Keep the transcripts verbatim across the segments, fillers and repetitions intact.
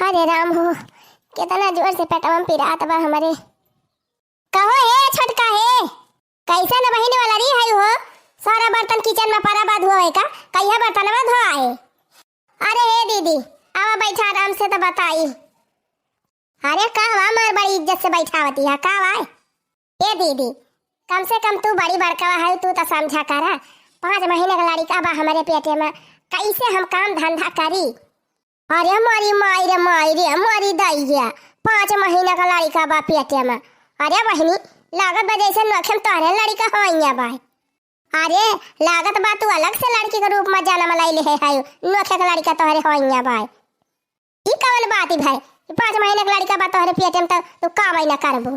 अरे राम हो, केतना जोर से पेटवा में पिरात बा हमरे। कहो हे छोटका हे, कैसन बहिन वाला रही है हो? सारा बर्तन kitchen में परा बा धोए का, कहिया बर्तनवा धोआए? अरे हे दीदी, आवा बैठा आराम से तो बताई। अरे का वा मार बड़ी इज्जत से बैठावती है, का वा? ए दीदी, कम से कम तू बड़ी बड़कवा है, तू तो समझा करा। पाँच महीने का लड़िका बा हमरे पेटे में, कैसे हम काम धंधा करी? अरे मोरी माई रे माई रे, मोरी दइया, पाँच महीना का लड़िका बा पेटे में। अरे बहिनी, लागत बा जैसे नोखे में तोहरे लड़िका होइया बा। अरे, लागत बा तू अलग से लड़की के रूप में जन्म लइले है, है, नोखे के लड़िका तोहरे होइया बा। ई कवन बात भाई, ई पाँच महीना के लड़िका बा तोहरे पेटे में, त तू काम ही ना करबू।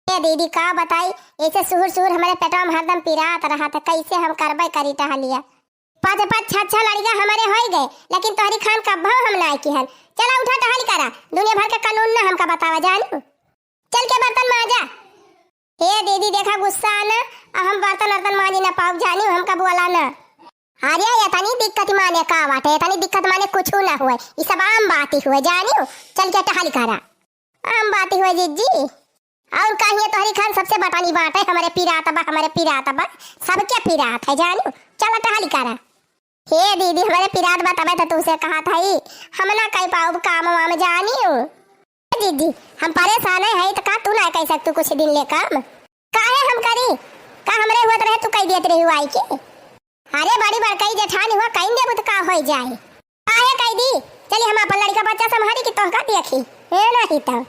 ए दीदी, का बताई, ऐसे सुहुर सुहुर हमरे पेटवा में हरदम पिरात रहत है, कैसे हम करबे करी टहलिया। पाँच पाँच छह छह लड़िका हमरे होई गए, लेकिन तोहरी खान कब्बो हम नाय किहन। चला उठा टहल करा, दुनिया भर के कानून ना हमका बतावा जानू। चल के बर्तन माजा। हे दीदी देखा गुस्सा ना, अब हम बर्तन वर्तन माजी ना पाउब जानू, हमका बोला ना। अरे एतनी दिक्कत माने का बाटे, एतनी दिक्कत माने कुछ ना हुए, ई सब आम बात ही हुए जानू। चल के टहल करा। आम बात ही हुए जिज्जी। और कहिए तोहरी खान सबसे बटनी बाटे, हमरे पिरात बा, हमरे पिरात बा, सबके पिरात है जानू। चल टहल करा। हे दीदी, हमरे पिरात बा तबे तो तुमसे कहा था ही, हम ना कह पाउब काम वाम जानू। ए दीदी, हम परेशान है, है तो का तू ना कह सकतू कुछ दिन ले काम? काहे हम करी? का हमरे हुआ रहे तू कह देत रही आई के? अरे बड़ी बड़कई जेठानी हुआ, कहीं देबू तो का होई जाए? काहे कह दी? चली हम अपन लड़का बच्चा संभाली कि तोहका देखी। हे नहीं तो।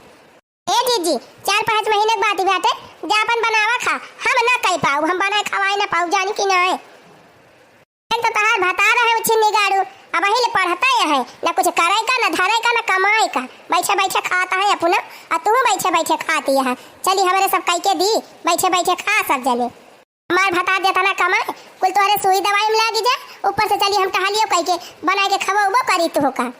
ए जीजी, चार पाँच महीने के बात ही बाटे, जा अपन बनावा खा, हम ना कह पाऊ, हम बनाए खवाए ना पाऊ, जानी कि नहीं? एक तो तहार भतार है उछिन्नी गाड़ू, अब वही ले पढ़ता है, ना कुछ करे का, ना धरे का, ना कमाए का, बैठे बैठे खाता है अपना, और तू बैठे बैठे खाती है। चली हमरे सब कह के दी, बैठे बैठे खा सब जने। हमार भतार जेतना कमाए, कुल तोहरे सुई दवाई में लागी जा, ऊपर से चली हम टहलियो कह के बनाए के खबो उबो करी तू का।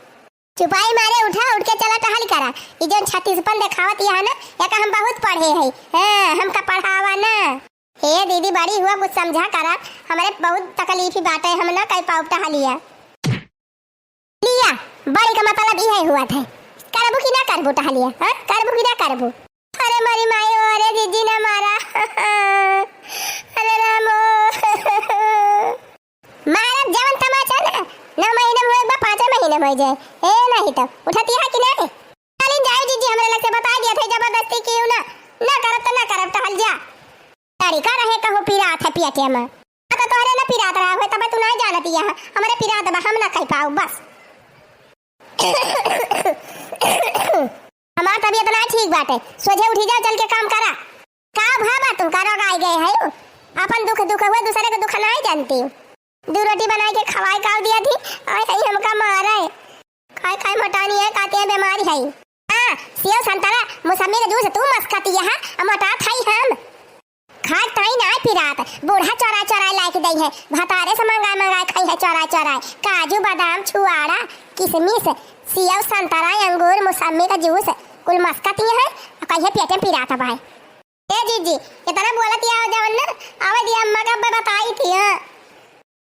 चुपाई मारे उठा, उठ के चला टहल करा। ई जौन छत्तीसपन देखावत यहाँ ना, एका हम बहुत पढ़े है। हाँ, हमका पढ़ावा ना। हे दीदी, बड़ी हुआ, कुछ समझा करा, हमरे बहुत तकलीफ ही बाटे, हम ना कह पाउब टहलिया। लिया, बड़ी का मतलब इहे हुआ थे, करबू कि ना करबू टहलिया, हाँ? करबू कि ना करबू? अरे मरी माई, ओ रे जीजी ना मारा। अरे रामो। मारब जवन तमाचा ना, नौ महीने में होए बा, पाँचे महीने में हो जाए। ए नहीं तो, उठती है कि नहीं? चलिन जाओ जीजी, हमरे लग से बताई दिया था, जबरदस्ती की ना, ना करब तो ना करब, टहल जा। लड़िका रहे कहूँ पिरात है पेटे में। हाँ, तो तोहरे ना पिरात रहा हुए, तबे तू ना जानती है। हमरे पिरात बा, हम ना कह पाऊ, बस। हमार तबीयत ना ठीक बाटे, सोझे उठी जाओ, चल के काम करा। का भा बा, तू का रोग आई गए है? अपन दुख दुख हुए, दूसरे के दुख ना जानती। दू रोटी बनाए के खवाए का दिया थी, आई आई हमका मारे। खाए खाए मोटानी है, कहते हैं बीमारी है। हाँ, सेव संतरा मौसमी के जूस तू मस्कती है, अब मोटा था ही हम। खाए ताई ना पिरात, बूढ़ा चोराए चोराए लाइके दई है, भतारे से मंगाए मंगाए खाई है चोराए चोराए। काजू, बादाम, छुआरा, किशमिश, सेव, संतरा, अंगूर, मौसमी का जूस, कुल मस्का तिया है, और कहिए पेटे में पिरात बाय। ए जीजी, इतना बोलत या हो जवन ना, आवे दिया अम्मा का ब-, बताई थी, हाँ।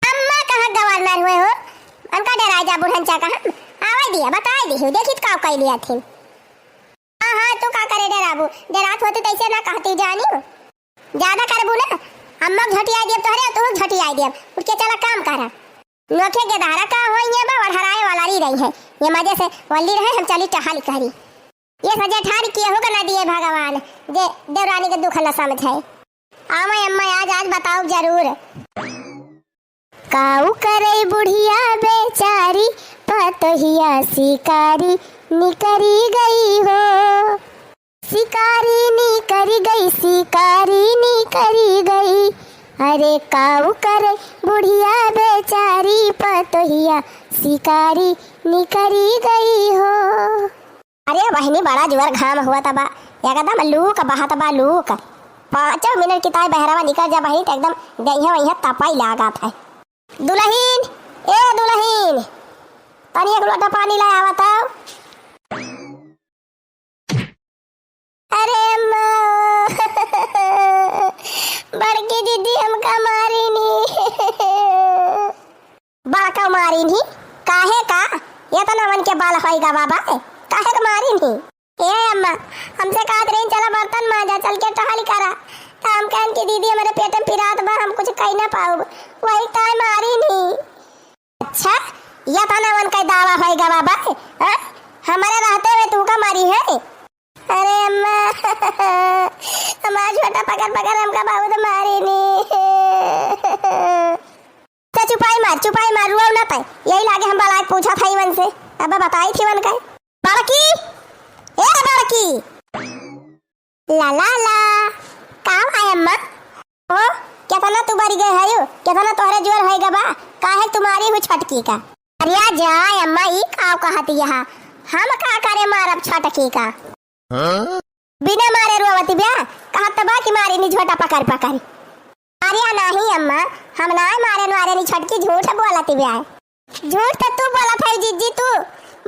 अम्मा कहाँ गवर्नर हुए हो? उनका डराए जा बुढ़न चा कहाँ? आवे दिया, बताई दी हो, देखी तो का कह लिया थी। हाँ, हाँ, तू का करे डराबू? डरात होती तैसे ना कहती जानी। ज्यादा करबू ना, अम्मा झटिया दियब तोहरे, तू झटिया दियब। उठ के चला काम करा। नोखे के धारा का होई है बा, वढ़राए वाला री रही है। ये मजे से वल्ली रहे, हम चली टहल करी। ये सजे ठार किए हो ना दिए भगवान, जे देवरानी के दुख न समझे। आवे अम्मा आज, आज बताओ जरूर। काऊ करे बुढ़िया बेचारी, पतोहिया शिकारी निकरी गई हो। शिकारी निकरी गई, शिकारी निकरी गई। अरे काऊ करे बुढ़िया बेचारी, पतोहिया शिकारी निकरी गई हो। अरे बहिनी, बड़ा जोर घाम हुआ तबा, एकदम लू का बहत बा, लू का। पाँचों मिनट की ताई बहरवा निकल जा बहिनी, तो एकदम देहिया वहिया तपाई लागत है। दुलहिन, ए दुलहिन, तनी एक लोटा पानी ले आवा तो। अरे अम्मा, बड़की दीदी हमका मारी नी। बड़का मारी नी, काहे का? ये तो नवन के बाल होई गा बाबा। काहे के मारिन ही? ए अम्मा, हमसे कहत रही, "चला बर्तन मांजा, चल के टहल करा।" त हम कहन कि, "दीदी, हमरे पेट में पिरात बा, हम कुछ कइ ना पाउब।" वही ताई मारिन ही। अच्छा, या तना उनका दावा होइ गवा बा, हाँ? हमरे रहते हुए तू का मारी है? अरे अम्मा, हमार झोटा पकड़ पकड़ हमका बहुत मारिन ही। त चुपाई मार, चुपाई मार, रुआउ ना तै। यही लागे हम बलाय पूछत हई वन से। अब बताई थी वन का। बड़की, ए बड़की। ला ला ला। का है अम्मा? ओ, केतना तू बढ़ि गए हयू? केतना तोहरे जोर होइ गबा? काहे तुम्हारी हूँ छटकी का? अरे जा अम्मा, ई का कहत यहा? हम का करे मारब छटकी का? हाँ? बिना मारे रोवती ब्या, कहत त बा कि मारी नी झोटा पकड़ पकड़। अरे नाही अम्मा, हम नाय मारे नी, मारे नी छटकी, झूठ बोलती ब्या। झूठ त तू बोलत है जिज्जी तू,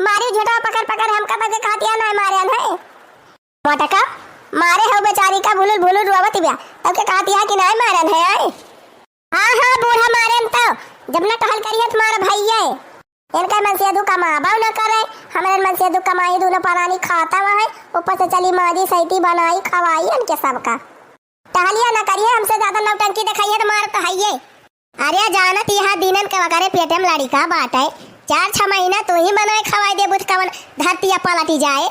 मारी झोटा पकड़ पकड़ हमका तब के कहतिया नाय मारे है। मोटका, मारे हो बेचारी का भुलुल भुलुल रोवती ब्या, तब के कहतिया कि नाय मारे है आए। हाँ, हाँ, बूढ़ा मारेन तो, जब न टहल करिहत मार भइये। इनका मन से दू कमाबा न करे, हमरे मन से दू कमाई दूनो परानी खाता वहाँ है, ऊपर से चली माजी सैती बनाई खवाई इनके सबका। टहलिया न करिए, हमसे ज्यादा नौटंकी देखाइए तो मार तो हइये। अरे जानत यहाँ दीनन के वगरे पेटे में लड़िका बाटे, चार छह महीना तू ही बनाए खवाई दे बुध कवन धरतिया पलटी जाए।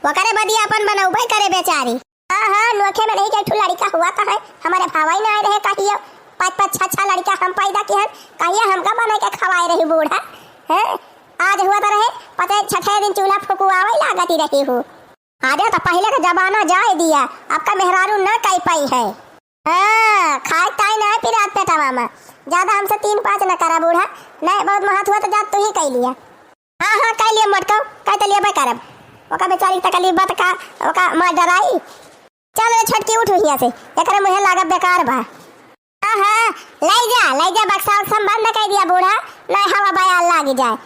ओकरे बदी अपन बनउबे करे बेचारी। हाँ, हाँ, नोखे में नहीं के एक ठो लड़िका हुआ त है, हमरे भावई ना आए रहे कहियो, पाँच पाँच छह छह लड़िका हम पैदा किहन, कहियो हमका बनाए के खवाए रही बूढ़ा, हैं? आज हुआ त रहे, पते छठे दिन चूल्हा फुकुआवे लागती रही हूँ। अरे त पहिले के जमाना जाए दिया, अब का मेहरारू ना कइ पाई है। हाँ, खाए ताई ना पिरात पेटवा में, ज्यादा हमसे तीन पाँच न करा बूढ़ा, नहीं बहुत महत हुआ त जा तू ही कइ लिया। हाँ, हाँ, कइ लिया मोटको, कइ त लिया बे करब। ओका बेचारी के तकलीफ बा त का, ओका मार डराई। चल रे छोटकी, उठ हियाँ से, एकरे मुँहे लागब बेकार बा। हाँ, हाँ, लइ जा, लइ जा, बक्सा उक्सा में बंद कइ दिया बूढ़ा, नहीं हवा बयार लाग जाए।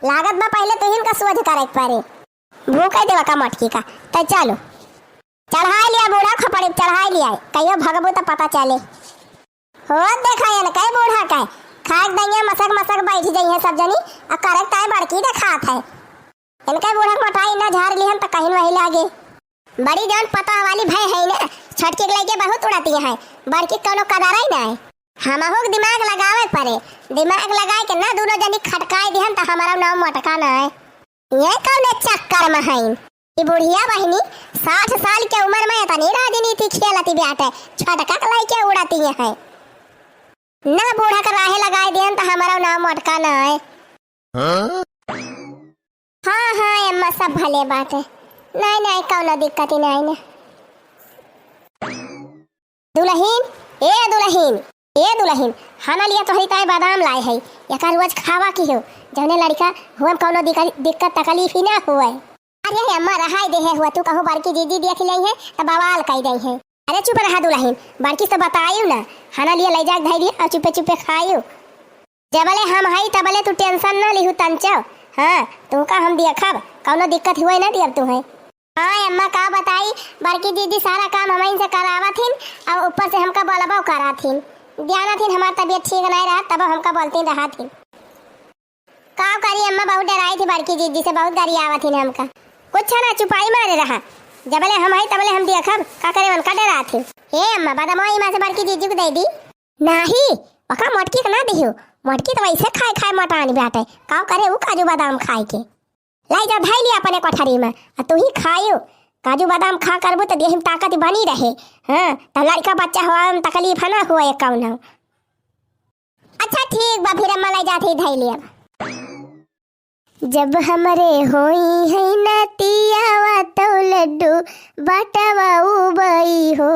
लागत बा पहिले तुहिन का सोझ करे के पड़े। भूखे देवा का मटकी का, त चलो। चढ़ाई लिया बूढ़ा खोपड़ी, चढ़ाई लिया, कहियो भगबू त पता चले। हो देखा इनके बूढ़ा के, खाए के दइया मसक मसक बैठ जइहे सब जनी, आ करक ताई बड़की देखात है। इनके बूढ़ा के मोटाई ना झाड़ लिहन त कहीं वही लागे। बड़ी जान पता वाली भय है ना, छोटकी के लइके बहुत उड़ाती है, बड़की कौनो कदर ही ना है। हमहू के दिमाग लगावे पड़े, दिमाग लगाए के ना दूनो जनी खटकाए दिहन त हमारा नाम मोटका ना है। ये कौने चक्कर में हईन? ई बुढ़िया बहिनी साठ साल के उम्र में इतनी राजनीति खेलती बाटे, छोटका के लइके उड़ती है। ना बूढ़ा के राहे लगाए दिहन त हमारा नाम मोटका ना है। हाँ? हाँ, हाँ, अम्मा, सब भले बाटे। नहीं, नहीं, कौनो दिक्कत ही नहीं ना। दुलहिन, ए दुलहिन, ए दुलहिन, हना लिया तोहरी ताई बादाम लाए है, एका रोज खावा की हो, जौने लड़िका हुआ में कौनो दिक्कत, दिक्कत तकलीफ ही ना हुए। अरे अम्मा, रहाई दे है हुआ, तू कहूँ बड़की दीदी देख लई है, त बवाल कई दई है। अरे चुप रहा दुलहिन, बड़की से बतायू ना, हना लिया लई जाके धई दिया और चुपे चुपे खायू। जबले हम हई तबले तू tension ना लिहू तंचो। हाँ, तू का हम देखब, कौनो दिक्कत हुए ना दियब तू है। हाँ अम्मा, का बताई, बड़की दीदी सारा काम हमइन से करावत हिन, अब ऊपर से हमका बोलबो करात हिन। जानत हिन हमार तबीयत ठीक नहीं रहत, तब हमका बोलती रहत हिन। का करी अम्मा, बहुत डराई थी बड़की दीदी से, बहुत गरियावत हिन हमका। कुछ ना, चुपाई मारे रहा, जबले हम हई तबले हम देखब, का करे उनका डरात हिन। हे अम्मा, बदमो इमा से बड़की दीदी को दे दी। नाही, ओका मोटकी के ना दिहू, मोटकी तो वैसे खाए खाए मोटानी बाटे, का करे ऊ काजू बादाम खाए के। लाई जा, धई लिया अपने कोठरी में, आ तू ही खायू। काजू बादाम खा करबू त देह में ताकत बनी रहे। हाँ, त लड़का बच्चा हुआ में तकलीफ ना हुआ एक कौनो। अच्छा ठीक बा, फिर अम्मा लाई जात ही धई लिया। जब हमरे होई है नतियावा तौ लड्डू बटवा उबई हो,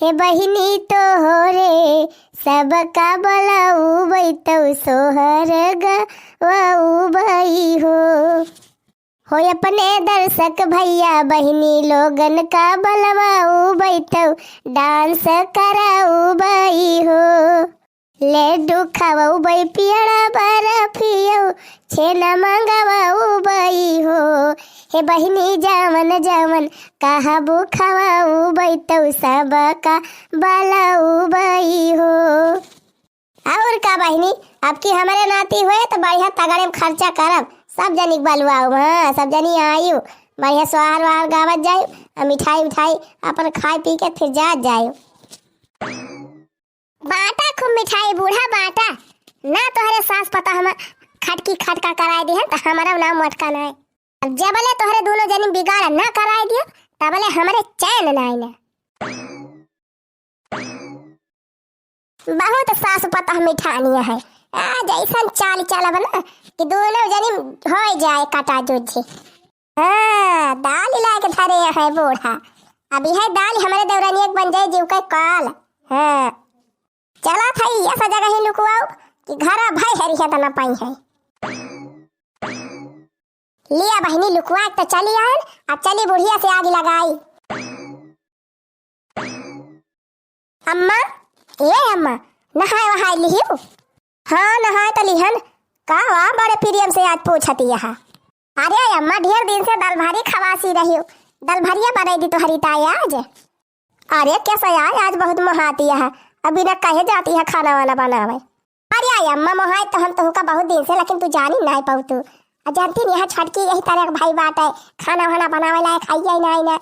हे बहिनी तोहरे सबका बलऊ बैतौ सोहर गवा उबई हो। हो अपने दर्शक भैया बहिनी लोगन का बलवा उबैतौ dance करा उबई हो। लड्डू खवउबै पियड़ा बरफियौ छेना मंगवउबै हो। हे बहिनी जवन जवन कहबू खवउबै तौ सबका बलउबै हो। और का बहिनी, अब की हमरे नाती हुए त बढ़िया तगड़े में खर्चा करब, सब जनी के बलवाऊ, हाँ, सब जनी आयु, बढ़िया सोहर वोहर गावत जायु, आ मिठाई उठाई अपन खाए पी के फिर जात जायु। बाँटा खूब मिठाई बूढ़ा, बाँटा। ना तोहरे सास पतोह हम खटकी खटका कराए दिहन, त हमरा नाम मटका नाय। अब जबले तोहरे दुनो जनी बिगाड़ ना कराए दियो, तबले हमरे चैन नाय ना। बहुत सास पतोह मिठानिया है। आज ऐसन चाल चलब ना कि दुनो जनी हो जाए कटा जुझी। हाँ, दाल लाके धरे है बूढ़ा। अब यह दाल हमरे देवरनिया के बन जाए जीव के काल। हाँ, चला था ये सा जगह ही लुकवाओ कि घरा भाई हरी है त ना पाई है। लिया बहिनी लुकवा के तो चली आन, अब चली बुढ़िया से आग लगाई। अम्मा, ए अम्मा, नहाए वहाए लिहियो? हाँ, नहाए त लिहन। का वा बड़े प्रेम से आज पूछती यहाँ? अरे अम्मा, ढेर दिन से दाल भारी खवासी रही हो, दाल भरिया बनाई दी तोहरी ताई आज। अरे कैसा यार, आज बहुत मोहाती है, अभी न कहे जाती है खाना वाना बनावे। अरे अम्मा, मोहाई तो हम तोहका बहुत दिन से, लेकिन तू जानी नाई पाऊ तू। आ जानती नहीं, यहाँ छोटकी यही तरह के भाई बात है, खाना वाना बनावे लायक है ही नहीं ना,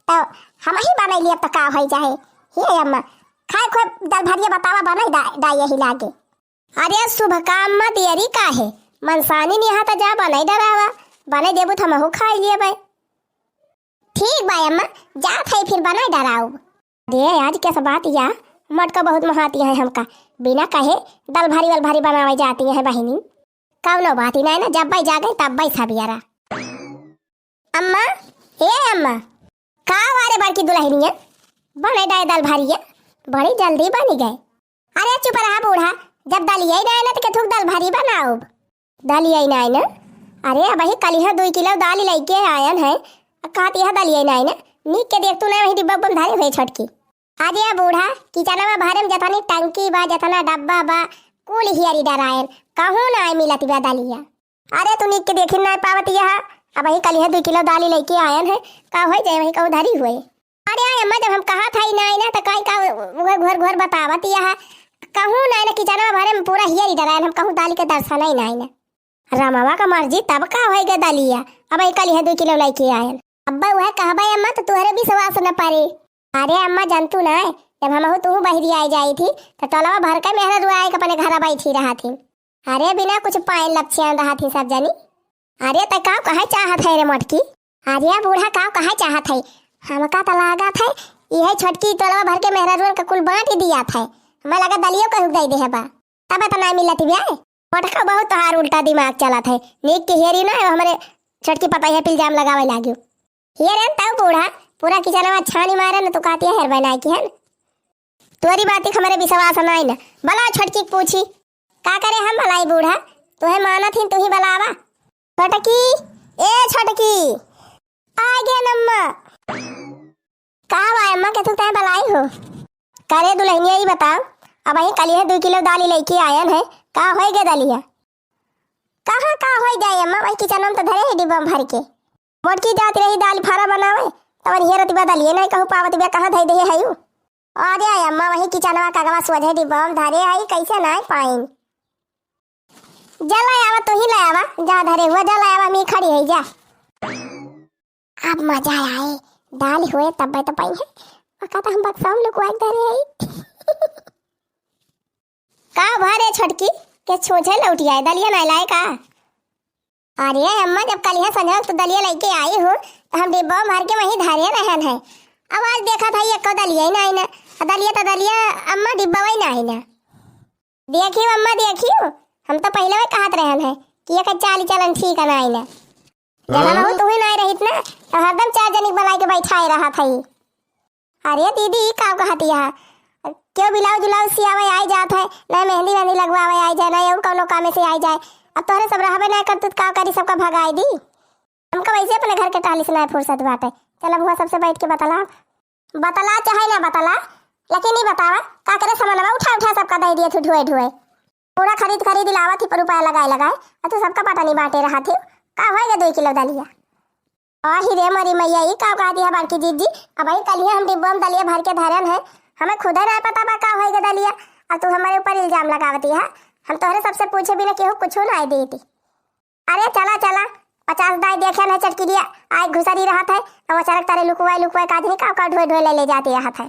तो हम ही बनाई लिए तो का हो जाए। हे अम्मा, खाए खोए दाल भरिया बतावा बनाई दा, दा यही लागे। अरे शुभ काम मा देरी काहे? मनसानी निहा त जा बनाई डरावा, बनाई देबू त हमहू खाई लेबै। ठीक बा अम्मा, जात है फिर बनाई डराउब। अरे आज कैसा बात या, मटका बहुत महाती है हमका, बिना कहे दल भरी वल भरी बनावे जाती है बहिनी। कौनो बात ही नहीं ना, जब भाई जागे तब भाई सबियरा। अम्मा, ए अम्मा, का वारे बड़की दुलहिनिया, बने डाय दाल भरिया, बड़ी जल्दी बनी गए। अरे चुप रहा बूढ़ा, जब दलिया ही नहीं ना तो केथुक दाल भरी बनाउब। दलिया ही नहीं ना? अरे अब ही कलिहा दुई किलो दाल लेके आयन है, कहत यह दलिया ही नहीं ना? नीक के देख तू ना वही डिब्बा बम धरे हुए छोटकी। अरे बूढ़ा, किचनवा भरे में जतनी टंकी बा, जतना डब्बा बा, कुल हियरी डरायन, कहूँ ना मिलत बा दलिया। अरे तू नीक के देखी नाय पावत यह, अब वही कलिहे दुई किलो दाली लेके आयन है, का होई जाए वही कहूँ धरी हुए। अरे आय अम्मा, जब हम कहा था ही नाय ना, तो काई का उहे घर घर बतावत यह, कहूँ नाय ना, किचनवा भरे में पूरा हियरी डरायन, हम कहूँ दाली के दर्शन ही नाय ना। रमवा का मर्जी तब का होई गे दलिया, अब वही कलिहे दुई किलो लेके आयन। अब्बा उहे कहबे अम्मा, तो तुहरे विश्वास न परे। अरे अम्मा, जानतू ना, जब हमहू तुहू बहरी आए जाई थी, तो टोलवा भर के मेहरा रुआ आए के अपने घर बैठी रहा थी। अरे बिना कुछ पाए लपछियान रहा थी सब जनी। अरे तै का कहे चाहत है रे मोटकी? अरे बूढ़ा का कहे चाहत है? हमका तो लागत है, यह छोटकी टोलवा भर के मेहरा रुअन का कुल बांट ही दिया था। हमें लगा दलियो कहू दे दे है बा। तब तो ना मिलत बे। मोटका बहुत तोहार उल्टा दिमाग चलत है। नीक के हेरी ना, हमरे छोटकी पतोहिया पे इल्जाम लगावे लागियो। ये रे तब बूढ़ा, पूरा किचनवा छानी मारे न, तू कहती है हेर बनाए की है न। तोरी बात के हमरे विश्वास नाई न। बला छोटकी के पूछी। का करे हम भलाई बूढ़ा? तुहे मानत ही, तू ही बलावा। छोटकी, ए छोटकी। आ गे नम्मा। का बा अम्मा, केथुक तैं बलाई हो? करे दुलहिनिया, ई बताओ, अब वही कलिहे दुई किलो दाली लेके आयन है, का होई गे दलिया? कहाँ का होई जाए अम्मा, वही किचन में तो धरे है डिब्बा में भर के। मोटकी जात रही दाल फारा बनावे, तवन हियरत बा दलिये नहीं कहूँ पावत बा, कहाँ धई दे है यू? अरे अम्मा, वही किचनवा का अगवा सोझे डिब्बा में धरे आई, कैसे नहीं पाइन? जा ले आवा, तू ही ले आवा, जा धरे हुआ, जा ले आवा, मी खड़ी है जा। अब मजा आए, दाल हुए तब तो पाई है, पका तो हम बक्सा में लुकवा के धरे आई। का भा रे छोटकी, के छूछे लौटी आए, दलिया नहीं लाए का? अरे अम्मा, जब कलिहा संझा तो दलिया लेके आई हूँ, तो हम डिब्बा भर के वहीं धरे रहन है। अब आज देखा था, एको दलिया ही नहीं ना। आ दलिया तो दलिया अम्मा, डिब्बा वही नहीं ना। देखियो अम्मा, देखियो, हम तो पहले वही कहत रहन है कि एक चाली चलन ठीक है नहीं ना। जब हम तू ही नहीं रहित ना, तो हरदम चार जनी के बुलाई के बैठाए रहा था। अरे दीदी, ई का कहत यह? क्यों ब्लाउज उलाउज सियावे आई जात है, ना मेहंदी वेहंदी लगवावे आई जाए, ना और कौनो कामे से आई जाए। अब तोहरे सब रहबे ना करतू, तो का करी, सबका भगाई दी। हमका वैसे अपने घर के टाली से ना फुर्सत बाटे। चल अब हुआ सबसे बैठ के बतला, बतला चाहे ना बतला, लेकिन ई बतावा, का करे सामानवा उठा उठा सबका दे दिए तू ढुए ढुए। पूरा खरीद खरीद लावत ही पर रुपया लगाए लगाए, आ तू सबका पटनी बांटे रहा थी। का होएगा दो किलो दलिया? आही रे मोरी मैया, ई का कह दिया बड़की जीजी? अब आई कलिया हम डिब्बा में दलिया भर के धरन है, हमें खुदे ना पता बा का होई गे दलिया, और तू हमारे ऊपर इल्जाम लगावती है। हम तोहरे सबसे पूछे बिना केहू कुछ ना देती। अरे चला, चला, पचास दाई देखे न चटकिलिया, आइ घुसरी रहत है, अउ अचानक तारे लुकवाइ, लुकवाइ का जनी का, का ढोए, ढोए ले, ले जाती रहत है।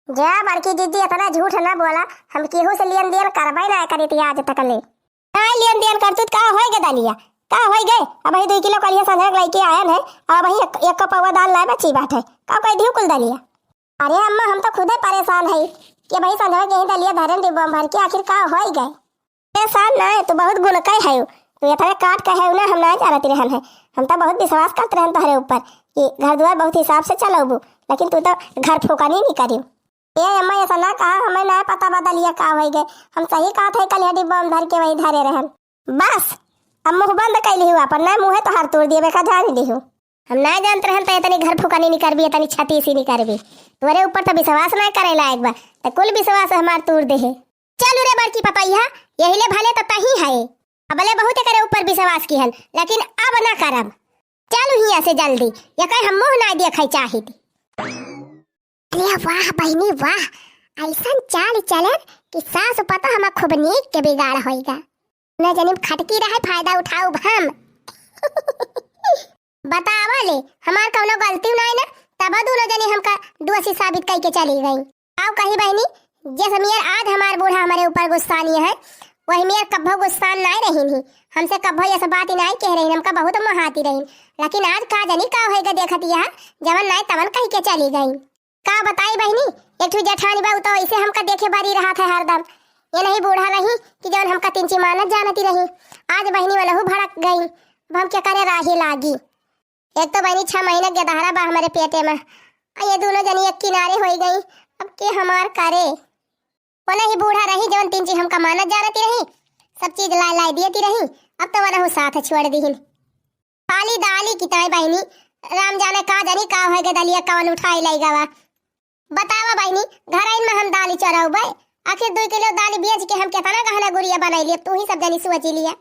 जा बड़की जिज्जी, इतना झूठ न बोला, हम केहू से लेन देन करबै नाहीं करी थी आज तक ले। नाहीं लेन देन करतू त का होइ गे दलिया, का होइ गे? अबहीं दुइ किलो कलिया संझा के लइके आयन है, अबहीं एक, एक पौवा दाल नाहीं बची बाटे, का कइ दिहू कुल दलिया? अरे अम्मा, हम तो खुदे परेशान है कि अबहीं संझा के ही दलिया धरेन डिब्बा में भर के, आखिर का होइ गे? परेशान नाहीं, तू बहुत गुण कइ है, तू इतने काट कइ है ना, हम नाहीं जानत रहन है, हम तो बहुत विश्वास करत रहन तोहरे ऊपर कि घर दुआर बहुत हिसाब से चलउबू, लेकिन तू तो घर फूकनी निकरिउ। ए अम्मा, ऐसा ना कहा, हमें ना पता बा दलिया का होइ गे। हम सही कहत है, कलिया डिब्बा में धर के वही धरे रहन। बस, अब मुँह बंद कइ लिहू आपन, ना मुँहे तोहार तोड़ दिए, बेका जान लिहू। हम ना जानत रहन त इतनी घर फुकनी निकरबी, इतनी छतीसी निकरबी। तोरे ऊपर त विश्वास ना करे लायक बा, त कुल विश्वास हमार तोड़ दे है। चलू रे बड़की पतैया, यही ले भले त तही है। अबले बहुत एकरे ऊपर विश्वास किहन, लेकिन अब ना करब। चलू हियाँ से जल्दी, एकर हम मुँह ना देखे चाहित। अरे वाह बहिनी वाह, अइसन चाल चलन कि सास पतोह हमार खूब नीक के बिगाड़ होइगा। न जनिम खटकी रहे, फायदा उठाउब हम। बतावा ले, हमार कउनो गलती नाहीं ना, तब दुनो जनी हमका दोषी साबित कइके चली गई। आउ कही बहिनी, जैसे मियर आज हमार बूढ़ा हमरे ऊपर गुस्सानी है, वही मियर कब्बो गुस्सान नाहीं रहीन ही। हमसे कब्बो ये सब बात ही नाहीं कह रहीन, हमका बहुत मोहाती रहीन। लेकिन आज का जनी का होइगा देखत यह, जवन नाहीं तवन कहिके चली गई। का बताई बहिनी, एक ठो जेठानी बा, उ तो ऐसे हमका देखे बारी रहत है हरदम। ये नहीं बूढ़ा रही कि जवन हमका तिनची मानत जानती रही। आज बहिनी वनहु भड़क गई, अब हम क्या करे राही लागी। एक तो बहिनी छह महीना के दहरा बा हमरे पेटे में, आ ये दुनो जनी एक किनारे होइ गई, अब के हमार करे। वनही बूढ़ा रही जवन तिनची हमका मानत जानती रही, सब चीज लाइ लाइ दियती रही, अब तो वनहु साथ छोड़ दिहिन। खाली दाली की ताई बहिनी, राम जाने का जानी का होइगा दलिया कवन उठाइ लइ गवा। बतावा बहिनी, घरइन में हम दाली चोरउबे, आखिर दुइ किलो दाली बेच के हम केतना गहना गुरिया बनाइ लिए, तू ही सब जनी सोचि लिया।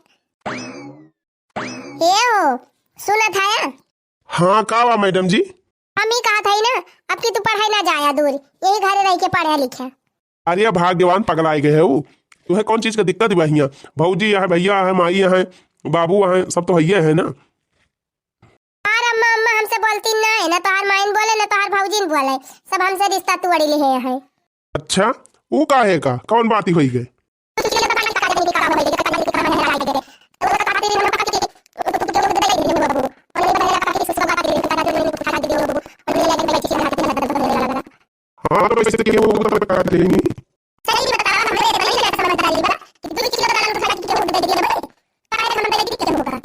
ए हो, सुनत हया? हाँ, का बा मैडम जी? हम ई कहत हई ना, अब की तू पढ़ाई ना जाया दूर, यही घरे रहि के पढ़े लिखे। अरे भाग्यवान पगलाइ गए है उ। तुहे कौन चीज का दिक्कत बा हियाँ? भौजी अहै, भैया अहै, माई अहै, बाबू अहै, सब तो हइये है ना। तोहार अम्मा, अम्मा हमसे बोलती ना है, ना तोहार माइन बोले, ना तोहार भौजीन बोले, सब हमसे रिश्ता तोड़ी लिहे है। अच्छा, उ काहे का? कौन बात ही होई गए? हाँ, तो वैसे केहू को तो बता देनी। सही में बतावा, हमरे इतना ही ना समझदारी बा कि दू किलो दाल उठा के केहू दे दिया भाई। काहे हम दे दिया केहू का?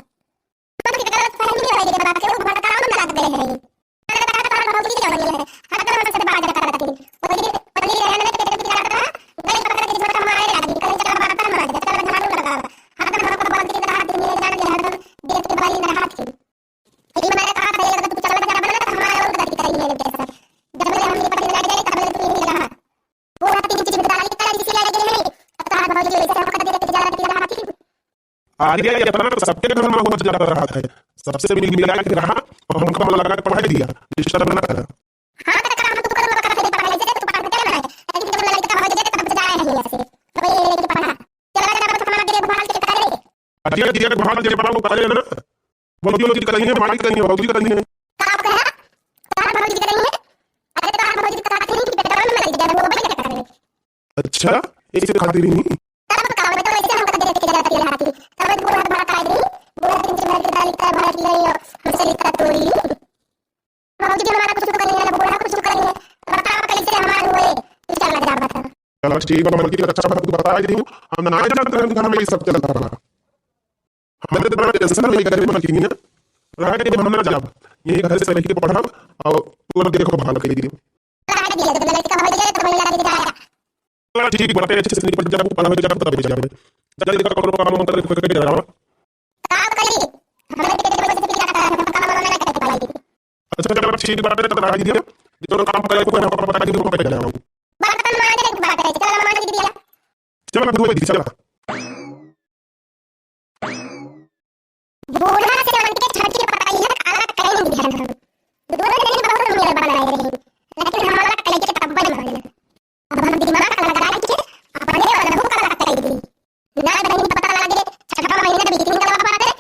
तो की गलत फहमी हो गई बा, केहू भटकाव में लग गए हैं। अरे, बता, बता, बता, भौजी की जवानी है। हर तरह से बात करता था। वो ये, वो ये रहने में कितने की लड़का, गले पकड़ के झोंका मारे लगी। कहीं चला बात कर मार दे, चला झाड़ू लगा। हर तरह से बात करता था, दिन में जान के हरदम देख के बड़ी रहा थी। लेकिन मैंने कहा था, ये अगर तू चला जा बना तो हमारा और गलती करेंगे जैसा। जब हम ये पकड़ लग जाए, तब तू यहीं रहा। वो रात की चिंता वाली तरह जिसे लगे हैं, अब तो हर भौजी जैसे हम कर देते जा रहा थी। अरे, ये इतना तो सबके घर में होत जाता रहा है। सबसे मिल मिला के रहा और हमका मन लगा के पढ़ाई दिया, डिस्टर्ब ना करा। हाँ, तो करा, हम तो कर, कर, कर, पढ़ाई से तो पढ़ाई के ना, लेकिन जब लड़ाई का हो जाए, तब जाए नहीं ऐसे। तो ये लेके पढ़ा। चला जा, तो हमारा गिरे बाहर के करे। अरे, ये गिरे बाहर के पढ़ा, वो करे ना। वो जो लोग करेंगे, पढ़ाई करेंगे, वो भी करेंगे। का आप कहा? का भौजी करेंगे? अरे, का भौजी का करेंगे कि पेट्रोल में लग जाए, वो भी करेंगे। अच्छा, ऐसे खातिर ही। तब तो काम में तो वैसे हमका देख के जाती रहा थी। तब पूरा हमारा खाए नहीं, पूरा दिन भर के दाल का भर की रही हो, हमसे लिखा तोड़ी। बाबूजी हमारा कुछ करेंगे ना, बूढ़ा कुछ करेंगे। बताओ कैसे हमारे हुए, तू चला जा बता। चलो ठीक बा, मलकिनी, अच्छा बात तू बता रही हूँ। हम ना जानते हैं घर में ये सब चलता रहा। हमारे तो बड़ा टेंशन है, घर में मलकिनी ना। रहा के हम ना जाब। यही घर से लेके पढ़ब और पूरा देखो भाल कर दियो। चला ठीक बाटे, अच्छे से निपट जाबू, पढ़ावे जाबू, तबे जाबे। जल्दी कर, कौनो काम वाम कर, कर, कर, कर, कर। का करी? हमारे पेट के वजह से पीड़ा करता है, हम काम वाम ना कर पाएंगे। अच्छा, चलो ठीक बाटे, तो बता दीजिए। जो काम करे, कोई हमको बता दीजिए, वो कर जाओ। बर्तन मांजे के बात है, चलो मांज दीजिए। चलो, धोए दीजिए, चलो। बूढ़ा से मन के छठी के पतैया अलग करेंगे हम। दोनों जने बहुत मेल बना रहे हैं, लेकिन हम अलग करेंगे तब बड़ी मजा। अब हम दिमाग लगा के अपने और लोगों का अलग कर दी। ना बहन पता लगे, छठा महीना तो बीच में गलवा पड़ा दे,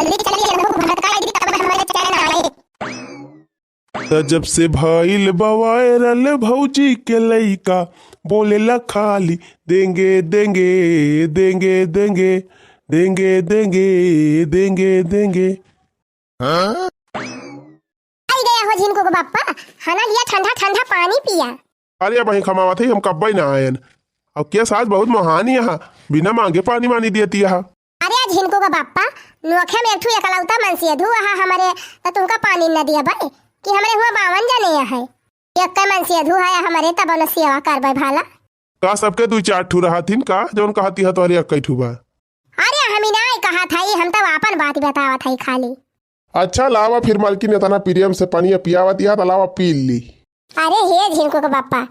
जल्दी चलिए, हमको भटका दीदी, तब हमारे चैनल आए। त जब से भइल बा वायरल भौजी के लइका, बोलेला खाली देंगे, देंगे, देंगे, देंगे, देंगे, देंगे, देंगे, देंगे। आई गया हो झिनकू के बापा, हना लिया ठंडा ठंडा पानी पिया। अरे अबहीं कमावत ही, हम कब्बे ना आयन। अब के सास बहुत मोहानी यहाँ, बिना मांगे पानी वानी देती यहाँ। अरे झिनकू के बापा, नोखे में एक ठू एकलौता मनसेधू अहा हमरे, त तुमका पानी न दिया भाई कि हमरे हुआ बावन जने अहै। एक मनसेधू है हमरे, तब न सेवा करबै भाला। का सबके दुइ चार ठू रहत हिन का, जौन कहती है तोहरे एक्कै ठू बा? अरे हम ही नाहीं कहत हई, हम तब आपन बात बतावत हई खाली। अच्छा लावा फिर मलकिन, एतना प्रेम से पनिया पियावत हिया, त लावा पी ली। अरे हे झिनकू के बापा,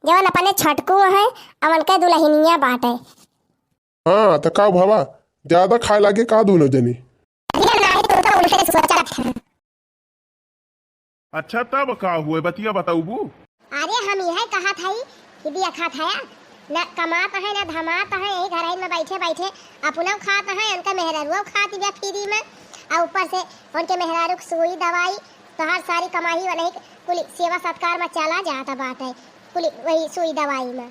जवन अपने छटकू है, अवन के दुलहिनिया बाटे। हाँ, त का भवा, ज्यादा खाए लागे का दूनो जने? अरे नाहीं, तो उनके सोचत है। अच्छा, तब का हुए, बतिया बताउबू? अरे, हम इहे कहत हई कि देखत हया, न कमात है, न धमात है, यही घरइन में बैठे बैठे अपनौ खात है, उनका मेहरारुओ खात बिया फ्री में, आ ऊपर से उनके मेहरारू के सुई दवाई, तोहार सारी कमाई वाला ही कुल सेवा सत्कार में चला जात बाटे, कुल वही सुई दवाई में।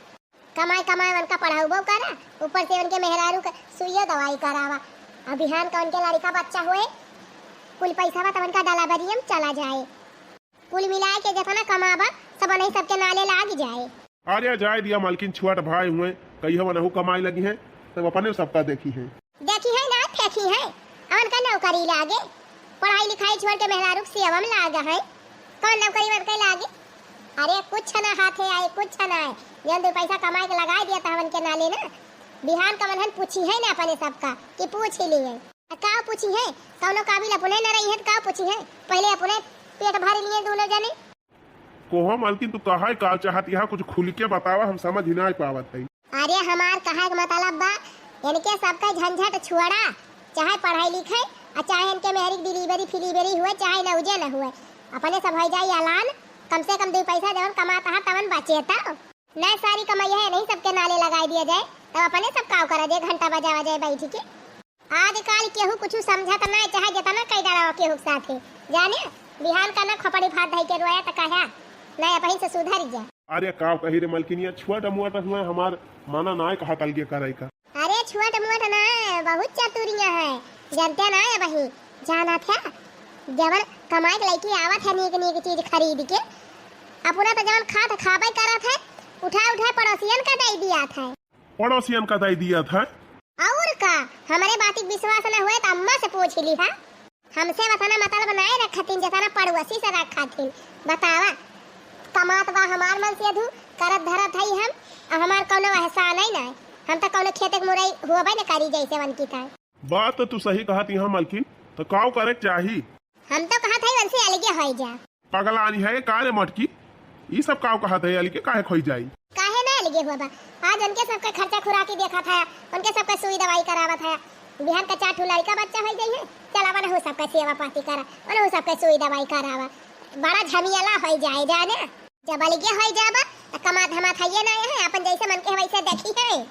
कमाए कमाए उनका पढ़ाउबो करा, ऊपर से उनके मेहरारू के सुइयो दवाई करावा। अब बिहान का उनके लड़का बच्चा होए, कुल पैसा बा तब उनका डलाबरियम चला जाए। कुल मिलाए के जितना कमाबा, सब नहीं सबके नाले लाग जाए। अरे जाए दिया मालकिन, छोट भाई हुए, कहियो वनहु कमाए लगी हैं, तब अपने सबका देखी हैं। देखी है ना, फेंकी है, अवन का नौकरी लागे, पढ़ाई लिखाई छोड़ के मेहरारू के सेवा में लाग है, कौन नौकरी वन के लागे? अरे कुछ ना हाथे आए, कुछ ना आए, जौन दो पैसा कमाए के लगाए दिया था हमन के नाले ना, बिहान का मनहन पूछी है ना अपने सबका कि पूछ ही लिए। आ का पूछी है, कौनो काबिल अपने न रही है तो का पूछी है, पहले अपने पेट भर लिए दोनों जने। कोहो मालकिन, तू कहा का चाहत, यहाँ कुछ खुल के बतावा, हम समझ ही ना पावत है। अरे हमार कहे के मतलब बा, इनके सबका झंझट छोड़ा, चाहे पढ़ाई लिखे, आ चाहे इनके मेहरी के डिलीवरी फिलीवरी हुए, चाहे नौजे न हुए, अपने सब हो जाई अलान, कम से कम दो पैसा जवन कमात हा तवन बचे तब। न सारी कमाई है नहीं सबके नाले लगाई दिया जाए, तब अपने सब काव करा जाए, घंटा बजावा जाए बैठ के। आजकल केहू कुछ समझत नाय, चाहे जितना कई डरावा केहू के साथे। जाने, बिहान का ना खोपड़ी भात धई के रोया त कहा, ना अबहीं से सुधर जा। अरे का कही रे मलकिनिया, छोट मोट हुए हमार माना नाय कहा तलगे करे का। अरे छोट मोट ना, बहुत चतुरिया है, जानते ना अबहीं, जाना था, जवन कमाई के लइके आवत है नीक नीक चीज खरीद के, अपना तो जवन खात खाबे करत है, उठा उठा पड़ोसियन का दे दिया था। पड़ोसियन का दे दिया था। और का, हमरे बात के विश्वास न होए त अम्मा से पूछ लिहा। हमसे वतना मतलब नाय रखतिन, जतना पड़ोसी से रखतिन। बतावा, कमात बा हमार मनसेधू, करत धरत हई हम, आ हमार कौनो एहसान ही नाय। हम त कौनो खेते के मुरई हुआबे न करी जैसे वनकी था। बात तो तू सही कहत यहाँ मलकिन, तो काव करे के चाही? हम तो कहत हई वनसे अलगे होई जा। पगलानी है का रे मटकी? ई सब काव कहत है, अलगे काहे खोई जाई? काहे ना अलगे हुआ बा? आज उनके सबके खर्चा खुराकी देखत है, उनके सबके सुई दवाई करावत है। बिहान का चार ठो लड़का बच्चा होई जाई है, चला वनहु सबके सेवा पाती करा, वनहु सबके सुई दवाई करावा। बड़ा झमियला होई जाए जाने। जब अलगे होई जाबा, त कमात धमात हइये ना है, अपन जैसे मन के वैसे देखी है।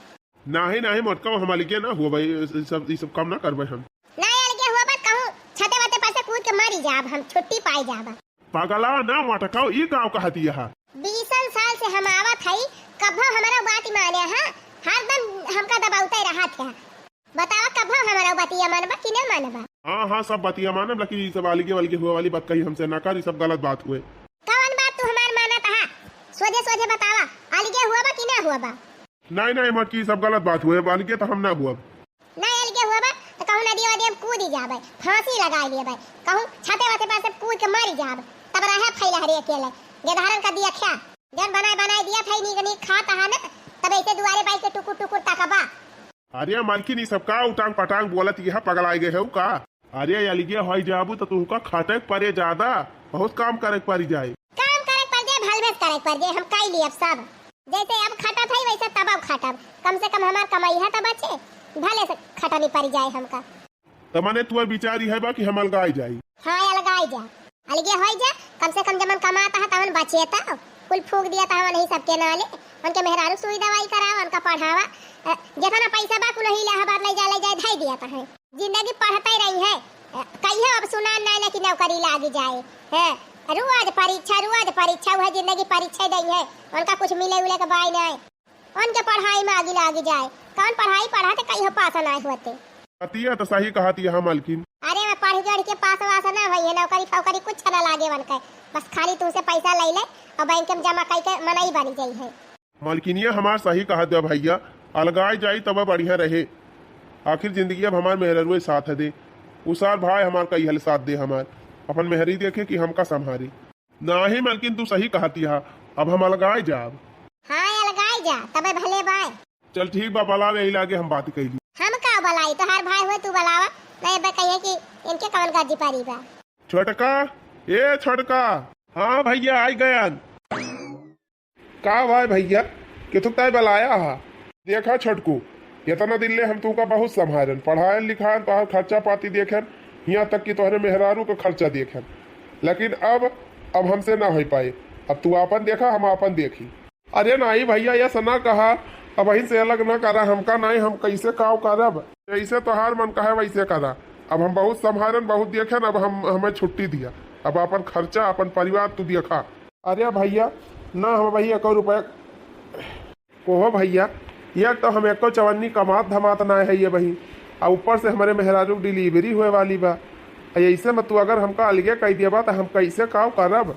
नाही, नाही, मोटका, हम अलगे ना हुआ भाई, ई सब, ई सब काम ना करबे हम। ना अलगे हुआ बा, कहूँ छते वते पर से कूद के मरी जाब हम, छुट्टी पाई जाब। पगला ना मोटका, ई गाँव कहती है। बीसन साल से हम आवत हई, कभो हमारा बात माने हा, हरदम हमका दबावते रहत है। बतावा कभो हमारा बतिया मानबा कि ना मानबा? हाँ, हाँ, सब बतिया मानब, लेकिन ई सब अलगे वलगे हुआ वाली बात कही हमसे ना कर, ई सब गलत बात हुए। कौन बात तू हमार मानत हा? सोझे सोझे बतावा, अलगे हुआ बा कि ना हुआ बा? नहीं, नहीं, मटकी, सब गलत बात हुए, अलगे तो हम ना हुआ। नहीं अलगे हुआ बा, तो कहूँ नदिया वदिया में कूदी जाबे, फांसी लगाई लेबे, कहूँ छते वते पर से कूद के मरी जाब, तब रहे फैला हरे अकेले, गेदहरन का दिया ख्या, जन बनाए बनाए दिया था, नीक नीक खात हा न, तब ऐसे दुआरे बाई के टुकुर टुकुर ताकबा। अरे मालकिन, ई सब का उटांग पटांग बोलत, यह पगलाए गए हो का? अरे अलगे होई जाबू तो तुमका खटे के परे ज्यादा, बहुत काम करे के परी जाए। काम करे के पड़ जाए, भलवेस करे के पड़ जाए, हम काई लियब सब। जैसे अब खटत है वैसे तब अब खटब, कम से कम हमार कमाई है तो बचे, भले से खटनी पड़ जाए हमका। तो मने तुअर विचार ई है बा कि हम अलगाई जाई? हाँ, अलगाई जा, अलगे होई जा, कम से कम जमन कमात है तमन बचे तो कुल फूक दिया तो हम नहीं सबके नाले, उनके मेहरारू सुई दवाई करावा, उनका पढ़ावा, अ, जितना पैसा बा कुल ही इलाहाबाद ले जा, ले जाए, धई दिया तो है। जिंदगी पढ़ते रही है, कहियो अब सुना नाहीं ना कि नौकरी लागी जाए। हैं, रोज परीक्षा, रोज परीक्षा, उहे जिंदगी परीक्षा दई है। उनका कुछ मिले उले के बाई नाहीं। उनके पढ़ाई में आगी लागी जाए। कौन पढ़ाई पढ़ा थे, कहियो पास नाहीं होते। अतिया तो सही कहतिया, हाँ मलकिन। अरे, मैं पढ़ गढ़ के पास वास ना होई है, नौकरी फौकरी कुछ ना लागे उनके। बस खाली तुमसे पैसा ले ले और बैंक में जमा करके मनई बनी जाई है। मलकिनिया हमार सही कहत बा भइया, अलगाए जाई तब बढ़िया रहे। आखिर जिंदगी अब हमार मेहररुए साथ दे। उ सार भाई हमार कई हल साथ दे हमार। अपन मेहरी देखे कि हमका संभारी। नाहीं मलकिन, तू सही कहतिया, अब हम अलगाए जाब। हाँ, अलगाए जा, तबे भले बाय। चल ठीक बा, बलावे यही लागे हम बात कैली। हम का बलाई, तोहार भाई हुए तू बलावा, नहीं बे कहिए कि इनके कौन गरजी पारी बा। छोटका, ए छोटका। हाँ भइया, आई गयन। का भाई भइया, केथुक ताई बलाया हा? देखा छोटकू, इतना दिन ले हम तुमका बहुत संभारन, पढ़ायन लिखायन, तोहार खर्चा पाती देखन, हियाँ तक कि तोहरे मेहरारू का खर्चा देखन, लेकिन अब, अब हमसे ना होइ पाए। अब तू आपन देखा, हम आपन देखी। अरे नाहीं भइया, ऐसा ना कहा, अबहीं से अलग ना करा हमका, नाहीं हम कैसे काव करब? जैसे तोहार मन कहे वैसे करा। अब हम बहुत संभारन, बहुत देखन, अब हम, हमें छुट्टी दिया। अब अपन खर्चा, अपन परिवार तू देखा। अरे भइया, ना हम अबहीं एको रुपया। कोहो भइया, एक तो हम एको चवन्नी कमात धमात ना है ये बही, आ ऊपर से हमरे मेहरारू के delivery होए वाली बा। आ ऐसे में तू अगर हमका अलगे कह दिया बा, तो हम कैसे काव करब?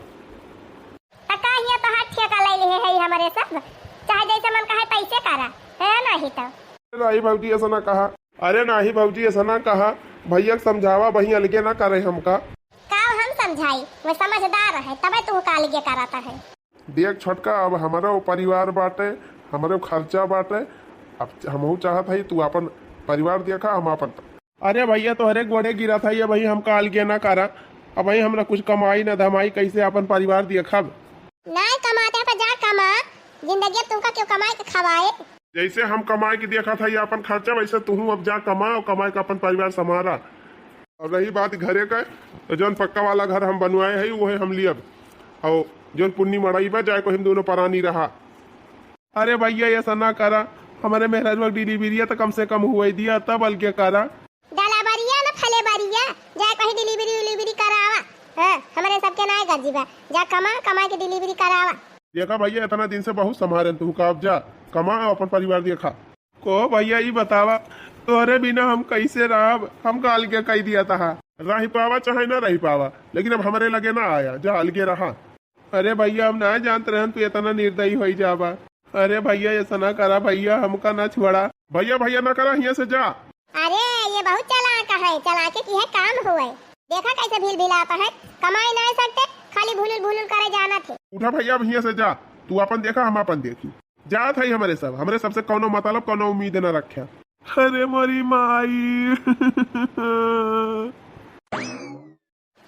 त का हियाँ तोहार ठेका ले लिहे है हमरे सब? चाहे जैसे मन कहे तैसे करा, है नाहीं तो। अरे नाहीं भौजी, ऐसा ना कहा। अरे नाहीं भौजी, ऐसा ना कहा। भइया के समझावा, वही अलगे ना करे हमका। का हम समझाई? वो समझदार है, तबे तू का अलगे कराता है। देख छोटका, अब हमरो परिवार बाटे, हमरो खर्चा बाटे। अब हमहू चाहत हई तू आपन परिवार देखा, हम आपन। अरे भइया, तोहरे गोड़े गिरत हई, अबहीं हमका अलगे ना करा। अबहीं हमरा कुछ कमाई ना धमाई, कैसे आपन परिवार देखब? नाहीं कमाते तो जा कमा, जिंदगी अब तुमका क्यों कमाए के खवाए? जैसे हम कमाए के देखत हई आपन खर्चा, वैसे तुहू अब जा कमा और कमाए के अपन परिवार संभारा। और रही बात घरे का, तो जौन पक्का वाला घर हम बनवाए हई, वही हम लियब। और जौन पुन्नी मड़ई बा, जाए को हम दोनों परानी रहा। अरे भइया, ऐसा ना करा, हमरे मेहरारू के delivery तो कम से कम हुए दिया, तब अलगे करा। डलाबरिया न फलेबरिया, जाए कहीं delivery उलीवरी करावा। हाँ, हमरे सबके नाहीं गरजी बा, जा कमा, कमा के delivery करावा। देखा भइया, इतना दिन से बहुत संभारन तू, का अब जा कमा, अपन परिवार देखा। को भइया, ई बतावा, तोहरे बिना हम कैसे रहब? हमका अलगे कह दिया तहा। रह पावा चाहे ना रह पावा, लेकिन अब हमरे लगे ना आया, जा अलगे रहा। अरे भइया, हम ना जानत रहन तू इतना निर्दयी होई जाबा। अरे भइया, ऐसा ना करा भइया, हमका ना छोड़ा। भइया, भइया ना करा, हियाँ से जा। अरे, ये बहुत चालाक है, चालाकी की है काम हुए। देखा कैसे भील भिलाता है, कमाई ना सकते, खाली भूलुल भूलुल करे जाना थे। उठा भइया, अब हियाँ से जा, तू अपन देखा, हम अपन देखी। जात है हमरे सब, हमरे सबसे कौनो मतलब, कौनो उम्मीद ना रख्या। अरे मोरी माई।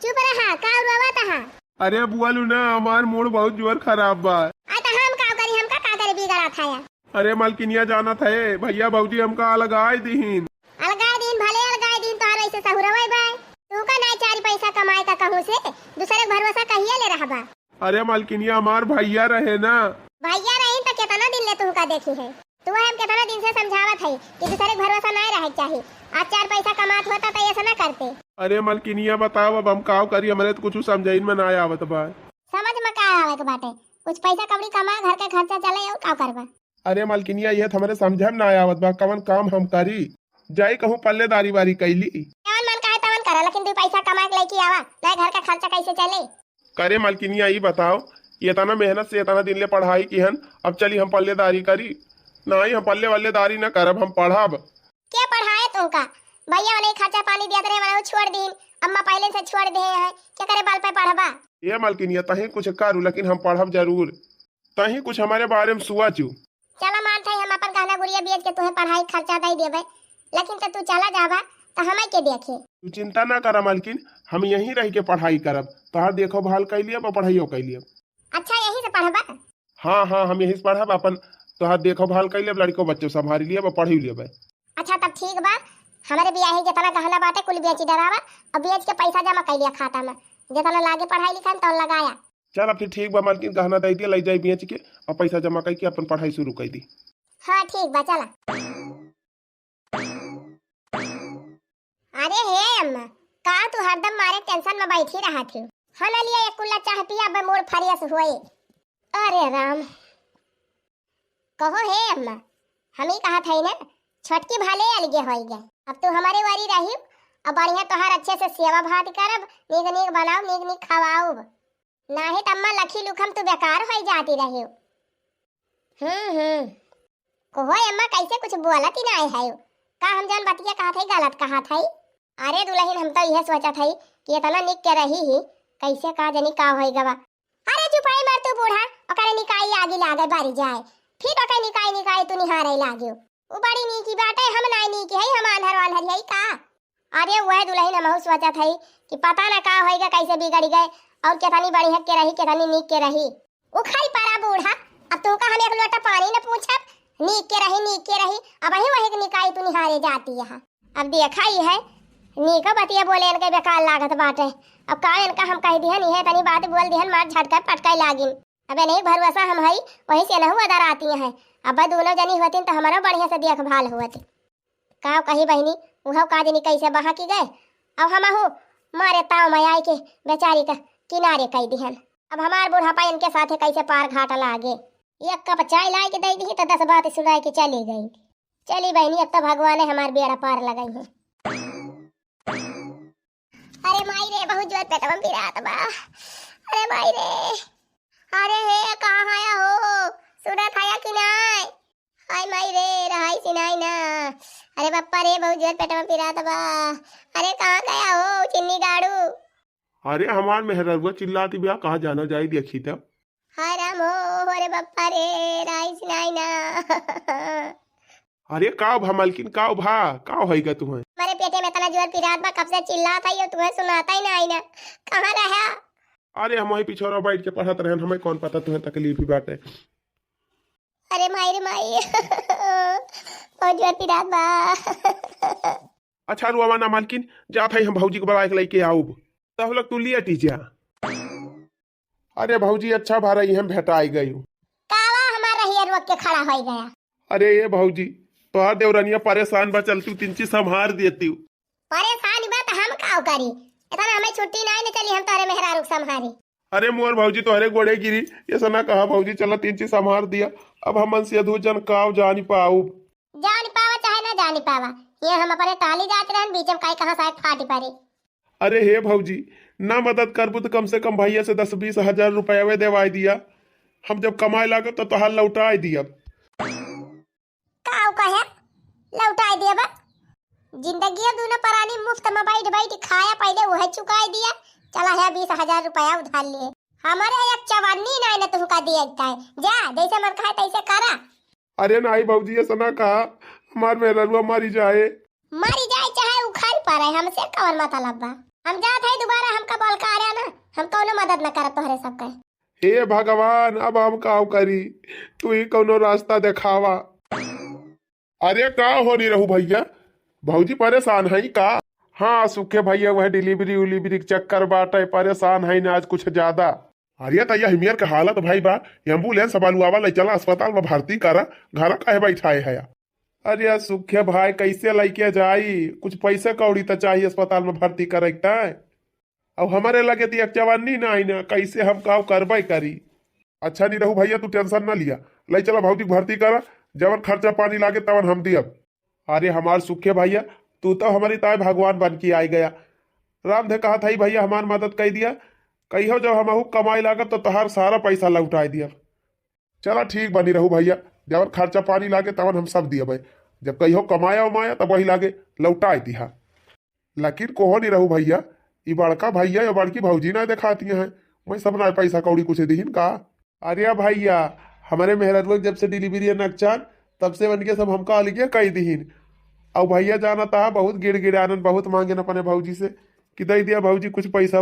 चुप रहा, का रोवत हा? अरे बुआ लूना, हमार मूड बहुत जोर खराब बा। आ त हम का करी, हमका का करे बिगड़ा था या? अरे मलकिनिया जानत है, भइया भौजी हमका अलगाए दिहिन। अलगाए दिन, भले अलगाए दिन, तोहर वैसे सहुरवे बा। तू का नाई चार पैसा कमाए का कहूँ से, दूसरे के भरोसा कहिए ले रहबा? अरे मलकिनिया, हमार भइया रहे ना। भइया रही त केतना दिन ले तुहका देखी है? तू हम केतना दिन से समझावत है कि दूसरे के भरोसा नाई रहे के चाही। आज चार पैसा कमात होता त ऐसा ना करते। अरे मलकिनिया बताओ, अब हम काव करी, हमरे तो कुछ समझइन में ना आवत बा। समझ में का आवे के बाटे? कुछ पैसा कौड़ी कमा, घर के खर्चा चले, और का करबा? अरे मलकिनिया, ये तो हमरे समझ में ना आवत बा, कवन काम हम करी? जाई कहूँ पल्लेदारी वारी कैली। जवन मन कहे तवन करा, लेकिन दू पैसा कमा के लेके आवा, नहीं घर का खर्चा कैसे चले? करे मलकिनिया, ई बताओ, इतना मेहनत से इतना दिन ले पढ़ाई किहन, अब चली हम पल्लेदारी करी? नहीं, हम पल्ले वल्लेदारी न करब, हम पढ़ब। के पढ़ाए तुमका? भइया उन्हें खर्चा पानी दियत रहे, उन्हें छोड़ दीन, अम्मा पहले से छोड़ दे हैं, के करे बल पे पढ़बा? ये मलकिनिया, तहीं कुछ करू, लेकिन हम पढ़ब जरूर। तहीं कुछ हमरे बारे में सुआ चू। चला मान थे, हम अपन गहना गुरिया बेच के तुहे पढ़ाई खर्चा दे देबे, लेकिन त तू चला जाबा त हमें के देखे? तू चिंता ना करा मलकिन, हम यहीं रह के पढ़ाई करब, तोहार देखो भाल कैलियब और पढ़ाइयो कैलियब। अच्छा, यहीं से पढ़बा? हाँ हाँ, हम यहीं से पढ़ब, अपन तोहार देखो भाल कैलियब, लड़को बच्चों संभाल लियब और पढ़ी लेबे। अच्छा तब ठीक बा, हमरे बियाहे जितना गहना बाटे कुल बेची डरावा और बेच के पैसा जमा कैलिया खाता में, जितना लागे पढ़ाई लिखाई में तौन लगाया। चल, अब फिर ठीक बा, मालकिन गहना दे दिया, ले जाई बेच के, और पैसा जमा करके अपन पढ़ाई शुरू कर दी। हाँ, ठीक बा, चला। अरे हे अम्मा, का हरदम मारे tension में बैठी रहत ही। हाँ, ले लिया एक कुल्ला चाह पिया, अब mood fresh होए। अरे राम, कहो हे अम्मा, हम ही कहत हई ना, छोटकी भले अलगे होई गए, अब तू हमरे वारी रही, अब बढ़िया तोहार अच्छे से सेवा भात करब, नीक नीक बनाउब, नीक नीक खवाउब। नाही त अम्मा लखी लुखम तू बेकार होई जाती रही। हम्म, हम्म। कहो अम्मा, कैसे कुछ बोलत ही नाही है? का हम जौन बतिया कहत हई गलत कहत हई? अरे दुलहिन, हम तो इहे सोचत हई कि इतना निक के रही ही, कैसे का जनी का होई गवा। अरे चुपाई मार तू बूढ़ा, ओकरे निकाई आगी लागे बारी जाए, फिर ओकरे निकाई निकाई तू निहारे लागियो। उ बड़ी नीकी बाटे, हम नाई नीकी हई, हम आन्हर वान्हर हई का? अरे वह दुलहिन, हमहू सोचत हई कि पता ना का होई गा, कैसे बिगड़ी गए, और केतनी बढ़िया के रही, केतनी नीक के रही। उखड़ी पड़ा बूढ़ा, अब तू का हम एक लोटा पानी न पूछब, नीक के रही, नीक के रही, अब वही वही के निकाई तू निहारे जाती है। अब देखा ही है, नीको बतिया बोले इनके बेकार लागत बाटे। अब का इनका हम कह दिहन, इहे तनी बात बोल दिहन, मार झटका पटकाई लागिन। अब इन्हीं भरोसा हम हई, वही से नहु अदर आती हैं। अब दोनों जनी होतीन तो हमारो बढ़िया से देखभाल होती। का कही बहिनी, उहव का जनी कैसे बहा की गए। अब हमहू मारे ताव में आई के बेचारी का किनारे कई दिहन। अब हमार बुढ़ापा इनके साथे कैसे पार घाट लागे। एक कप चाय लाई के दे दी तो दस बात सुनाई के चली गई। चली बहिनी, अब तो भगवाने हमार बेड़ा पार लगाई है। अरे माई रे, बहुत जोर पेटवा में पिरात बा। अरे माई रे, अरे हे, कहाँ हया हो? सुनत हया कि नाय? हाय माई रे, रहाई सिनाई ना। अरे बप्पा रे, बहुत जोर पेटवा में पिरात बा। अरे कहाँ गया हो चिन्नी गाड़ू? अरे हमार मेहररुआ चिल्लाती बिया, कहाँ जाना जाई देखी तब। हाय राम हो, हो रे बप्पा रे, रहाई सिनाई ना। अरे का भा मलकिन, का भा, का होइगा तुम्हें? हमारे पेटे में इतना जोर पिरात बा, कब से चिल्लात है, यो तुम्हें सुनाता ही ना आई ना। कहाँ रहा? अरे हम वही पिछोरा बैठ के पढ़त रहन, हमें कौन पता तुम्हें तकलीफ ही बाटे। अरे माई रे माई, बहुत जोर पिरात बा। अच्छा रुआवा ना मलकिन, जात है हम भौजी के बुलाए के लेके आउब। तब लग तू लिया टीजा। अरे भौजी, अच्छा भा रही हम भेटाई गई। कावा हमार रहिया रोक के खड़ा होई गया। अरे ये भौजी, तोहार देवरनिया परेशान बा, चलती तिनची संभार देती। परेशान बा त हम काव करी? इतना हमें छुट्टी नाई न चली, हम तोहरे मेहरारू के संभारी। अरे मोर भौजी, तोहरे गोड़े गिरी, ऐसा ना कहा भौजी, चला तिनची संभार दिया। अब हमन से अधू जन काव जानी पाऊ। जानी पावा चाहे ना जानी पावा, ये हम अपने ताली जात रहन, बीच में काई कहाँ साइड फाटी पड़ी। अरे हे भौजी, ना मदद करबू तो कम से कम भैया से दस बीस हजार रुपयावे देवाई दिया। हम जब कमाए लागब तो तोहार लौटाई दियब। का कहे? लौटाई दियब? जिंदगी दोनों परानी मुफ्त में बैठ बैठ खाया, पहले वह चुकाई दिया। चला है बीस हजार रुपया उधार लिए। हमारे एक चवन्नी नाई न तुमका दिए जाए। जा, जैसे मन कहे तैसे करा। अरे नाई भौजी, ऐसा ना कहा, हमार मेहररुआ मरी जाए। मरी जाए चाहे उखाड़ पड़े, हमसे कौन मतलब बा? हम जात है दोबारा, हमका बोल का आ रहा ना, हम कौनो मदद न करब तोहरे सबके। हे भगवान, अब हम का करी, तू ही कौनो रास्ता देखावा। अरे का हो निरहू भैया, भौजी परेशान है का? हाँ सुखे भैया, वह डिलीवरी उलीवरी के चक्कर बाटे, परेशान है ना आज कुछ ज्यादा। अरे त यह हिमियर के हालत भाई बा, एम्बुलेंस बलुआवा ले चला अस्पताल में भर्ती करा, घर काहे बैठाए है? अरे सुखे भाई, कैसे लैके जाई? कुछ पैसे कौड़ी त चाहिए अस्पताल में भर्ती करे के ताय। अब हमारे लगे त एक चवन्नी ना आई ना, कैसे हम काव करबे करी? अच्छा निरहू भैया, तू टेंशन ना लिया, ले चला भौजी के भर्ती करा, जवन खर्चा पानी लागे तवन हम दियब। अरे हमार सुखे भैया, तू तो हमारी ताय भगवान बन के आई गया। रामधे कहा था ही भैया हमार मदद कर दिया, कहियो जब हमहू कमाई लागब तो तोहार सारा पैसा लौटाई दियब। चला ठीक बा निरहू भैया, जवन खर्चा पानी लागे तवन हम सब दियबे। जब कहियो कमाया उमाया तब वही लागे लौटाई दिहा। लेकिन कहो निरहू भैया, ई बड़का भैया या बड़की भौजी ना देखाती हैं, मैं सब ना पैसा कौड़ी कुछ दिहिन का? अरे भैया, हमारे मेहररुआ जब से डिलीवरी नक्चान, तब से उनके सब हमका अलगे कह दिहिन। और भैया जाना था बहुत गिड़गिड़ानन, बहुत मांगेन अपने भौजी से कि दे दिया भौजी कुछ पैसा,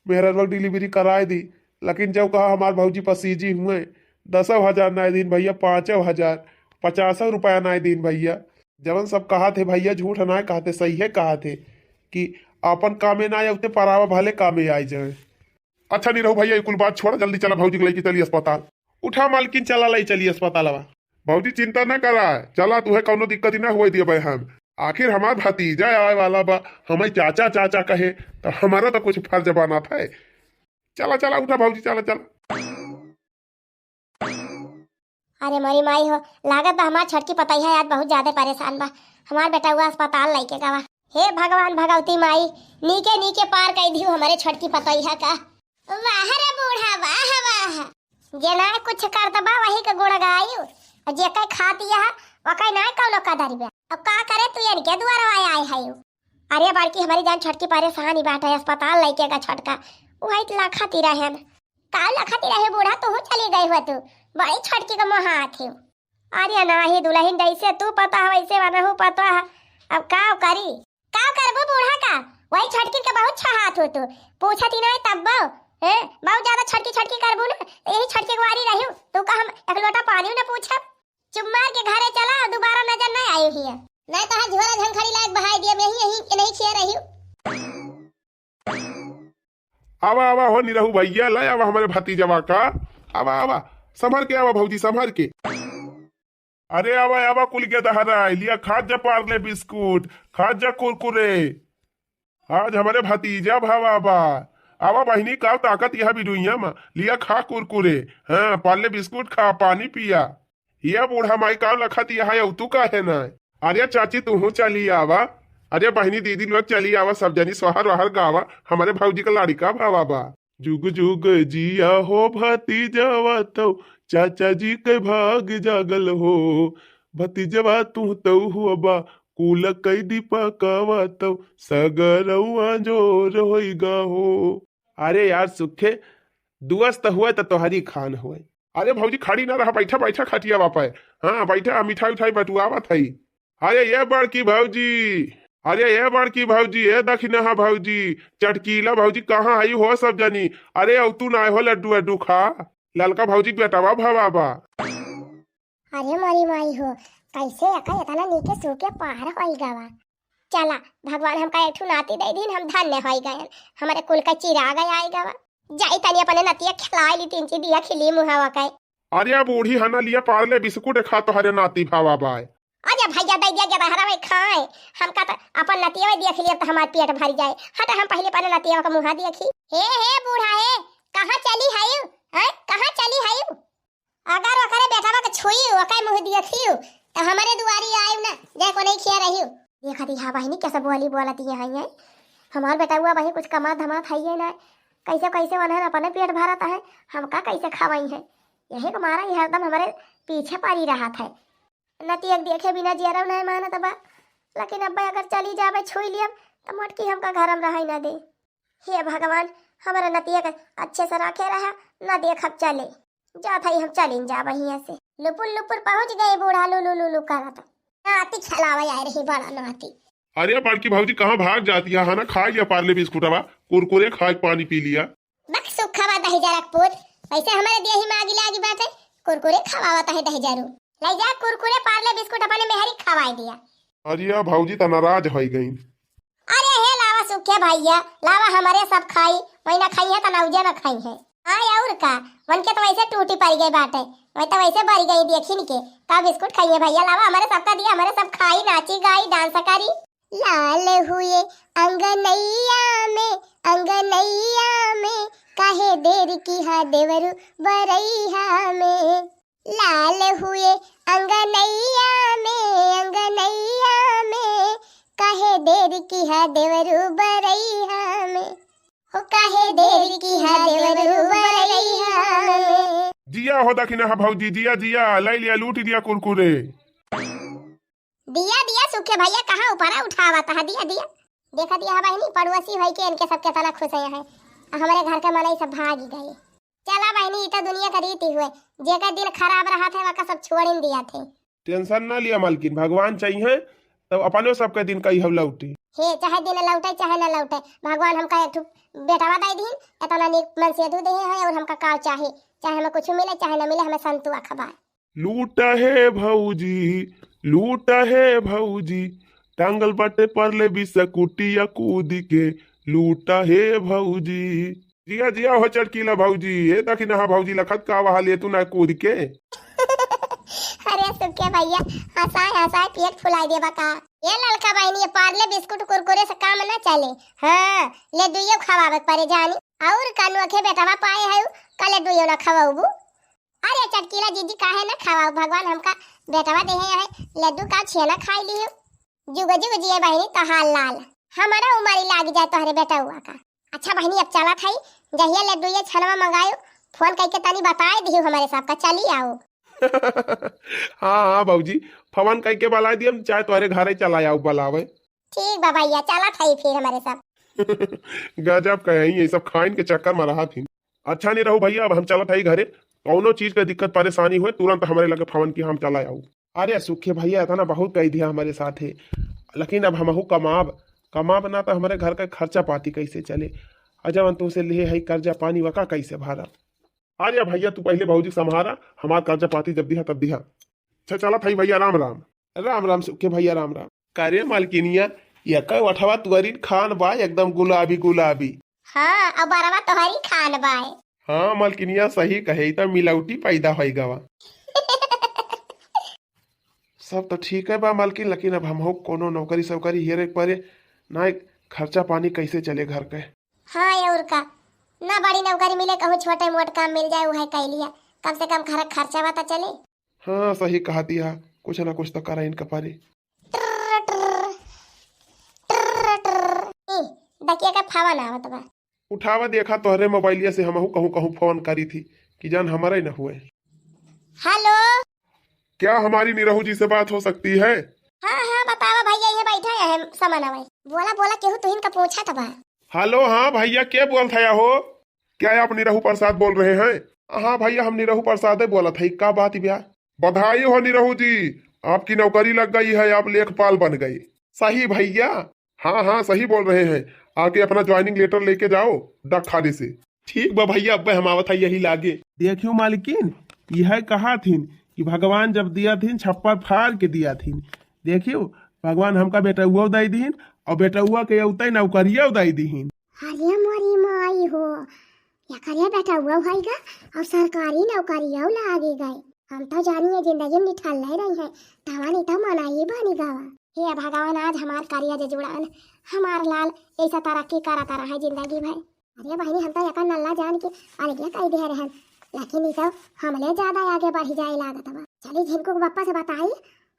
मेहररुआ डिलीवरी कराए दी। लेकिन जब कहा हमार भौजी पसीजी हुए, दसो हजार नाय दीन भैया, पाँचो हजार, पचासो रुपया नाय दीन भैया। जवन सब कहा थे भैया, झूठ नाय कहा थे, सही है कहा थे कि आपन कामे ना आए, उतने परावा भले कामे आई जाए। अच्छा निरहू भैया, ई कुल बात छोड़ा, जल्दी चला भौजी के लेके चली अस्पताल। उठा मालकिन, चला ले चली अस्पतालवा। भौजी चिंता ना करा, चला तुहे कौनो दिक्कत ही ना हुए दिए भाई हम। आखिर हमार भतीजा आए वाला बा, हमें चाचा चाचा कहे, तो हमारा तो कुछ फर्ज बनत है। चला चला उठा भौजी, चला चला। अरे मोरी माई हो, लागत बा हमार छोटकी पतोहिया आज बहुत ज्यादा परेशान बा। हमार बेटउआ अस्पताल लइके गवा। हे भगवान भगवती माई, नीके नीके पार कइ दिहु हमरे छोटकी पतोहिया का। वाह रे बूढ़ा, वाह वाह। जे नाय कुछ करत बा वही के गुण गायु, और जे कई खात यह, वकई नाय कौनो कदर बा। अब का करे तू इनके दुआरवा आए है। अरे बड़की हमरी जान छोटकी परेशान ही बाटे, अस्पताल लइके गा छोटका। वही लखत ही रहेन। का लखत ही रहे बूढ़ा, तू चली गई हो तू, बड़ी छोटकी का मोहात है। अरे नाही दुलहिन, जैसे तू पता है वैसे वनहु पता है। अब का करी? का करबू बूढ़ा का? वही छोटकी के बहुत छहात हो तू। पूछत ही नाही तब बहु, हैं? बहुत ज्यादा छोटकी छोटकी करबू ना, तो यही छोटकी कुंवारी रहियो। तू का हम एक लोटा पानी ना पूछब? चुप मार के घरे चला, दोबारा नजर नहीं आयु हिया। नहीं तो हाँ झोला झंखड़ी लायक बहाई दिया, यही यही के नहीं खिया रहियो। आवा आवा हो निरहू भैया, ले आवा हमरे भतीजवा का। आवा आवा, संभर के आवा भौजी, संभर के। अरे आवा आवा, कुल के दहरा लिया, खात जा पार्ले बिस्कुट, खात जा कुरकुरे। आज हमरे भतीजा भवा बा। आवा बहिनी, का ताकत यह बिडुइया मा, लिया खा कुरकुरे। हाँ, पार्ले बिस्कुट खा, पानी पिया। या बूढ़ा माई का लखत यह है, तू काहे ना? अरे चाची, तू चली आवा। अरे बहिनी, दीदी लोग चली आवा, सब जनी सोहर वहर गावा, हमरे भौजी का लड़का भवा बा। जुग जुग जिया हो भतीजवा तौ, चाचा जी के भाग जागल हो। भतीजवा तू तौ हुआ बा, कुल कई दीपकवा तौ, सगरवा जोर होइगा हो। अरे यार सुखे, दुअस त हुए त तोहरी खान हुए। अरे भौजी, खड़ी ना रहा, बैठा बैठा खटिया पे। हाँ बैठा, मिठाई उठाई बटुआवत हई। अरे ये बड़की भौजी, अरे ये बड़की भौजी, ए दखिनहा भौजी, चटकीला भौजी, कहाँ हई हो सब जनी? अरे अउतू ना हो, लड्डू अड्डू खा। ललका भौजी बेटवा भवा बा। अरे मोरी माई हो, कैसे एका इतना नीके सूखे पार होई गवा। चला, भगवान हमका एक ठो नाती दे दीन, हम धन्य होई गयन। हमरे कुल का चिराग आई गवा। जाई तनी अपने नतिया खिलाई ली, तीन ची दिया खिली मुहावा के। अरे बूढ़ी हना, लिया पार्ले बिस्कुट खा, तोहरे नाती भावा बाय। अरे भैया, दे दिया गेदहरा में खाए, हमका तो अपन नतिया में देख लिया तो हमार पेट भर जाए। हट, हम पहले अपने नतिया का मुहा देखी। हे हे बूढ़ा हे, कहाँ चली हयू? हैं, कहाँ चली हयू? अगर ओकरे बेटवा के छुई, ओकर मुँह देखियो, तो हमारे दुआरी आयु ना, जाए को नहीं खिया रहियो। देखा दी हाँ बहिनी, कैसे बोली बोलत ये है, हैं? हमार बेटवा वही कुछ कमा धमात है ये ना, कैसे कैसे उन्हें अपने पेट भरत है, हमका कैसे खवाई है? यही को मारा ये हरदम हमारे पीछे पड़ी रहत है। नतिया के देखे बिना जियरा नहीं मानत बा, लेकिन अब अगर चली जाबे छुई लियब, तो मोटकी हमका घर में रहाई ना दे। हे भगवान, हमारा नतिया के अच्छे से रखे रहा, ना देखब चले। जात हई हम चलिन जाब हियां से। लुपुर लुपुर पहुंच गए बूढ़ा लुलु लुलु करत। नाती खेलावे आए रही बड़ा नाती। अरे बड़की भौजी कहाँ भाग जाती है, है ना? खाई लिया पार्ले बिस्कुटवा, कुरकुरे खाई, पानी पी लिया। बक सुखवा दही जरक पूत, पैसे हमारे दिया ही मागी लागी बाटे, कुरकुरे खवावत है दही जरू। ले जा कुरकुरे पार्ले बिस्कुट अपने मेहरी खवाई दिया। अरे भौजी त नाराज होई गई। अरे हे लावा सुखे भैया, लावा हमरे सब खाई, वही ना खाई है तो नौजे ना खाई है। आय और का, उनके तो वैसे टूटी पड़ गई बाटे, वही तो वैसे बरी गई देखिन के। का बिस्कुट खाइए भैया, लावा हमरे सबका दिया, हमरे सब खाई, नाची गाई, डांस करी। लाल हुए अंगनैया में, अंगनैया में, काहे देर किहा देवरू बरैहा में। लाल हुए अंगनैया में, अंगनैया में, काहे देर किहा देवरू बरैहा में। हो काहे देर किहा देवरू बरैहा में। जिया हो दखिनहा भौजी, जिया जिया, लै लिया लूट दिया कुरकुरे। दिया दिया सुखे भैया, कहाँ ऊपरा उठावत है, दिया दिया। देखा दिया बहिनी, पड़ोसी होई के इनके सबके तना खुश है। आ हमरे घर के मनई सब भागी गए। चला बहिनी, ई तो दुनिया का रीति हुए, जेकर दिन खराब रहत है, वका सब छोड़िन दिया थे। टेंशन ना लिया मालकिन, भगवान चाहिए तब अपनो सबके दिन कही हम लौटी। हे, चाहे दिन लौटे, चाहे ना लौटे, भगवान हमका एक ठो बेटवा दे दीन, इतना नीक मन से दू दे है, और हमका का चाहे, चाहे हमें कुछ मिले, चाहे ना मिले, हमें संतुआ खबाए। लूटा हे भौजी, लूटा हे भौजी, टांगल बाटे पार्ले बिस्कुटिया कूद के, लूटा हे भौजी। जिया जिया हो चटकीला भौजी, ए दखिनहा भौजी लखत का वहा ले तू ना कूद के। अरे सुखे भैया, हंसाए हंसाए पेट फुलाई देबा का? ए ललका बहिनी, ये पार्ले बिस्कुट कुरकुरे से काम ना चले। हाँ, लड्डुइयो खवावे के परे जानी। और का नोखे बेटवा पाए है, का लड्डुइयो ना खवाबू? अरे चटकीला जीजी, काहे ना खवाऊ? भगवान हमका बेटवा देहे है, लड्डू का छेना खाई लियो। जुग जुग जिए बहिनी तोहार लाल, हमारा उमर लाग जाए तोहरे बेटउआ का। अच्छा बहिनी, अब चलत हई, जहिया लड्डू ये छनवा मंगायो, फोन करके तनी बताए दियो हमरे सबका, चली आओ। हाँ हाँ भौजी, फोन करके बुलाए दियम, चाहे तोहरे घरे चला आओ बुलावे। ठीक बा भैया, चलत हई फिर हमरे सब। गजब कहे, ये सब खाइन के चक्कर में रहत ही। अच्छा निरहू भैया, अब हम चलत हई घरे, कौनो चीज के दिक्कत परेशानी होए, तुरंत हमरे लगे फोन की, हम चला आऊ। अरे सुखे भैया, इतना बहुत कह दिया हमरे साथे, लेकिन अब हमहू कमाब, कमाब ना तो हमरे घर का खर्चा पाती कैसे चले? और जवन तुमसे लिहे है कर्जा पानी, वका कैसे भरब? अरे भैया, तू पहले भौजी संभारा, हमार कर्जा पाती जब दिहा तब दिहा। अच्छा चलत हई भैया, राम राम। राम राम सुखे भैया, राम राम। करे मालकिनिया, यका ओठवा तुअरिन खान बा, एकदम गुलाबी गुलाबी। हाँ, अब बरवा तोहरी खान बाय। हाँ मालकिनिया, सही कहे, ई त मिलावटी पैदा होई गवा। सब तो ठीक है बा मालकिन, लेकिन अब हमहू कोनो नौकरी सौकरी हेरे के परे, ना खर्चा पानी कैसे चले घर के। हाँ, और का, ना बड़ी नौकरी मिले, कहूँ छोटे मोट काम मिल जाए, उहे कई लिया, कम से कम घर का खर्चा बा त चले। हाँ, सही कहा दिया, कुछ ना कुछ तो करा इनका परे। ट्र, ट्र, ट्र, ट्र। ई, दकिया का फोन आवत बा। उठावा, देखा तोहरे मोबाइलिया से हमहू कहूँ कहूँ फोन करी थी कि जान हमारा ही ना हुए। हेलो। क्या हमारी निरहू जी से बात हो सकती है? हाँ हाँ, बतावा भैया, ये बैठा है समनवा। बोला बोला, केहू तुहिन का पूछत बा। हेलो, हाँ भैया, के बोलत है हो? क्या आप निरहू प्रसाद बोल रहे हैं? हाँ भैया, हम निरहू प्रसाद ही बोलत है। का बात बा? बधाई हो निरहू जी, आपकी नौकरी लग गई है, आप लेखपाल बन गए। सही भैया? हाँ हाँ, सही बोल रहे हैं। आके अपना ज्वाइनिंग लेटर लेके जाओ डाकखाने से। ठीक बा भैया, अब हम आवत है यही लागे। देखियो मालकिन, यह कहा थिन कि भगवान जब दिया थिन, छप्पर फाड़ के दिया थिन। देखियो, भगवान हमका बेटउआ दई दीहिन और बेटउआ के उतई नौकरिया दई दीहिन। अरे मोरी माई हो, एकरे बेटउआ होई गा और सरकारी नौकरिया लागे गए। हम तो जानी है जिंदगी में निठल्ले रही है, तवा नहीं तो मनाई बनी गवा। हे भगवान, आज हमार करिया जे जुड़ान, हमार लाल ऐसा तरक्की करत रहे जिंदगी भर। अरे बहिनी, हम तो एकर नल्ला जान के अलगे कह दे रहन, लेकिन ई तो हमले ज्यादा आगे बढ़ी जाए लागत बा। चली झिनकू के पप्पा से बताई,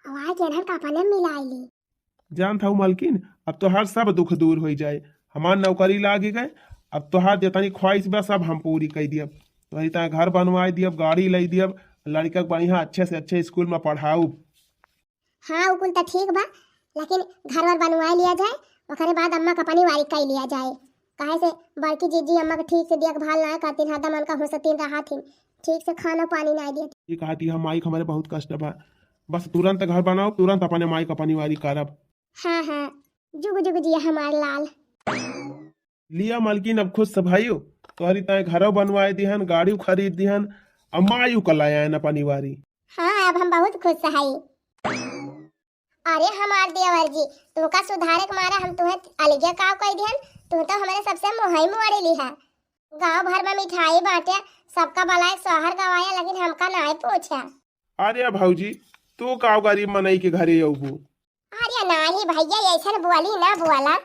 और आए के इन्हन का अपने मिलाई ली। जानत हऊ मालकिन, अब तोहार सब दुख दूर होई जाए। हमार नौकरी लागी गए, अब तोहार जितनी ख्वाहिश बा सब हम पूरी कई दियब। तोहरी तहाँ घर बनवाई दियब, गाड़ी लई दियब, लड़का के बढ़िया अच्छे से अच्छे स्कूल में पढ़ाउब। हाँ, उ कुल त ठीक बा, लेकिन घर वर बनवाए लिया जाए, ओकरे बाद अम्मा का पनिवारी कई लिया जाए। काहे से बड़की जीजी अम्मा के ठीक से देखभाल ना करतीन, हरदम उनका हुसतीन रहथिन, ठीक से खाना पानी ना देती। ये कहती है, माई के हमारे बहुत कष्ट बा, बस तुरंत घर बनाओ, तुरंत अपने माई का पनिवारी करब। हाँ हाँ, जुग जुग जिया हमार लाल। लिया मालकिन, अब खुश से भाइयो, तोहरी ताए घरो बनवाए दिहन, गाड़ियो खरीद दिहन, अम्मा आयु का लाया है ना पनिवारी। हाँ, अब हम बहुत खुश हई। अरे हमार देवर जी, तुहका सुधारे के मारे हम तुहे अलगे काव कई दिहन, तू तो हमरे सबसे मोहई मोड़ी लिहा। गांव भर में मिठाई बांटे, सबका बलाए, सोहर गवाया, लेकिन हमका नाई पूछा। अरे भौजी, तू काव गरीब मनई के घरे अउबू? अरे नाही भैया, ऐसन बोली ना बोला।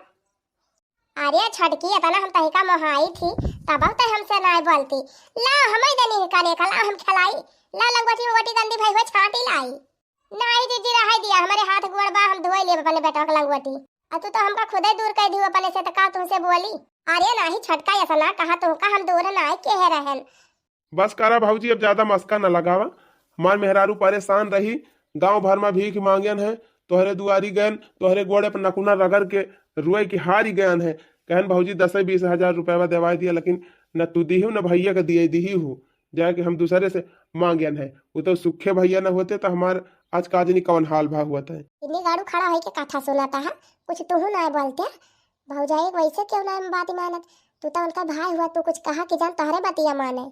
अरे छोटकी, इतना हम तहिका मोहाई थी, तब तो हमसे नाई बोलती। ला, हम ही देनी का देखा, ला, हम खिलाई। ला, लंगोटी उंगोटी गंदी भई हुए, छांटी लाई। नाही जीजी, रहे दिया, हमारे हाथ गोड़ बा, हम धोई लेब अपने बेटवा के लंगोटी। आ तू तो हमका खुदे दूर कह दियो अपने से, तो का तुमसे बोली? अरे नाही छोटका, ऐसा ना कहा, तुमका हम दूर नाई कहे रहन। बस करा भौजी, अब ज्यादा मस्का न लगावा। हमार मेहरारू परेशान रही, गांव भर में भीख मांगन है, तोहरे दुआरी गयन, तोहरे गोड़े पर नकुना रगड़ के रोए के हारी गयन है। कहन भौजी, दसे बीस हजार रुपया देवाई दिया, लेकिन न तू दीहू न भैया के दिए दीहू, जाके हम दूसरे से मांगन है। वो तो सुखे भैया न होते तो हमार आज का जनी कवन हाल भा हुआ था। इतनी गाड़ू खड़ा है के कथा सुनाता है, कुछ तू ना बोलते। भौजाई वैसे क्यों ना बात मानत? तू तो उनका भाई हुआ, तू कुछ कहा कि जान तोहरे बतिया माने।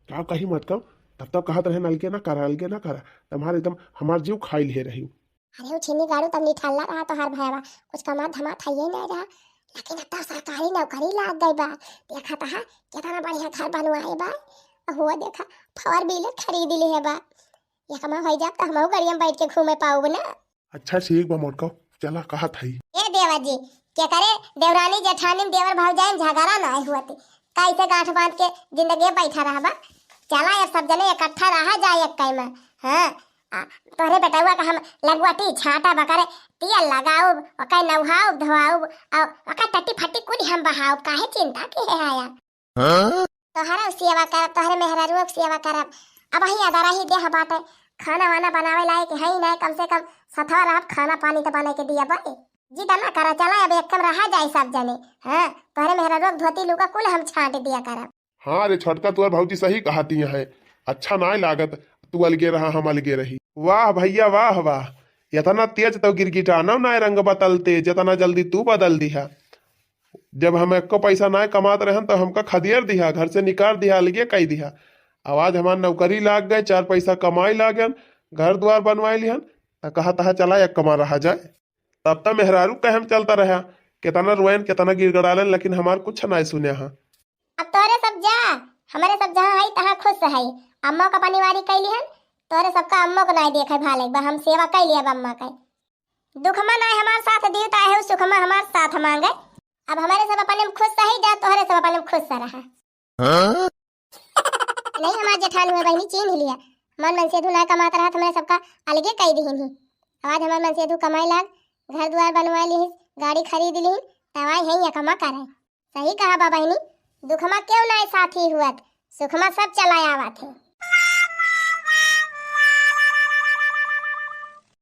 का कही मत कम, तब तक कहत रहे अलगे ना करा, अलगे ना करा, तुम्हारे एकदम हमार जीव खाई ले रही। अरे उ छिन्नी गाड़ू तब निठल्ला रहा तोहार भयवा, कुछ कमात धमात है ये नहीं रहा, लेकिन अब तो सरकारी नौकरी लाग गई बा। देखा तो है कितना बढ़िया घर बनवाए बा, हो देखा फोर व्हीलर खरीद ले है बा, ये कमा हो जाब तो हम गाड़िया में बैठ के घूमे पाऊब ना। अच्छा ठीक बा मोटका, चला कहत हई। ए देवर जी, के करे देवरानी जेठानी में देवर भौजाई में झगड़ा ना हुअत, कैसे गांठ बांध के जिंदगी बैठा रहबा? चला अब सब जने इकट्ठा रहा जाए एक कई में। हाँ, आ, तोहरे बेटउआ का हम लगुआटी छाटा बकरे तेल लगाउब, ओके नउहाउब धोआउब, और ओके टट्टी फट्टी कुल हम बहाउब, काहे चिंता के है आया? हाँ? तोहरा सेवा करब, तोहरे मेहरारुओ के सेवा करब। अब ही अदरही देह बाटे, खाना वाना बनावे लायक है ही नहीं, कम से कम सथवा रहब, खाना पानी तो बने के दिया बे। जिद ना करा, चला अब एक कम रहा जाए सब जने। हाँ, तोहरे मेहरारुओ के धोती लुगा कुल हम छांट दिया करब। हाँ रे छोटका, तोहर भौजी सही कहती है, अच्छा नाय लागत, तू अलगे रहा हम अलगे रही। वाह भैया वाह वाह, इतना तेज तो गिरगिटानो नाय रंग बदलते, जितना जल्दी तू बदल दिहा। जब हम एको पैसा नाय कमात रहन तो हमका खदेर दिहा, घर से निकाल दिहा, अलगे कई दिहा। अब आज हमार नौकरी लाग गए, चार पैसा कमाई लागन, घर द्वार बनवाई लिहन, त कहा तहा चला एक कमा रहा जाए। तब त मेहरारू कहे हम चलता रहा, कितना रोएन, कितना गिड़गड़ालन, लेकिन हमार कुछ नाय सुने हा। अब तोहरे सब जा, हमरे सब जहाँ है तहाँ खुश है। अम्मा का पनिवारी कैली हन, तोहरे सबका अम्मा को नाय देखे भाले, बा हम सेवा कैली अब अम्मा के। दुखमा नाय हमार साथ दियो, त आहे सुखमा हमार साथ मांगे। अब हमरे सब अपने में खुश रही जा, तोहरे सब अपने में खुश रहा। हाँ? नहीं, हमार जेठान हुए बहिनी चीन्ह लिया। हमार मनसेधु ना कमात रहत, हमरे सबका अलगे कई दिहिन ही। अब आज हमार मनसेधु कमाए लाग, घर दुआर बनवाए लिहिस, गाड़ी खरीद लिहिन, तब आई है ये कमा करे। सही कहा बा बहिनी, दुखमा क्यों ना साथी हुअत, सुखमा सब चला आवत है।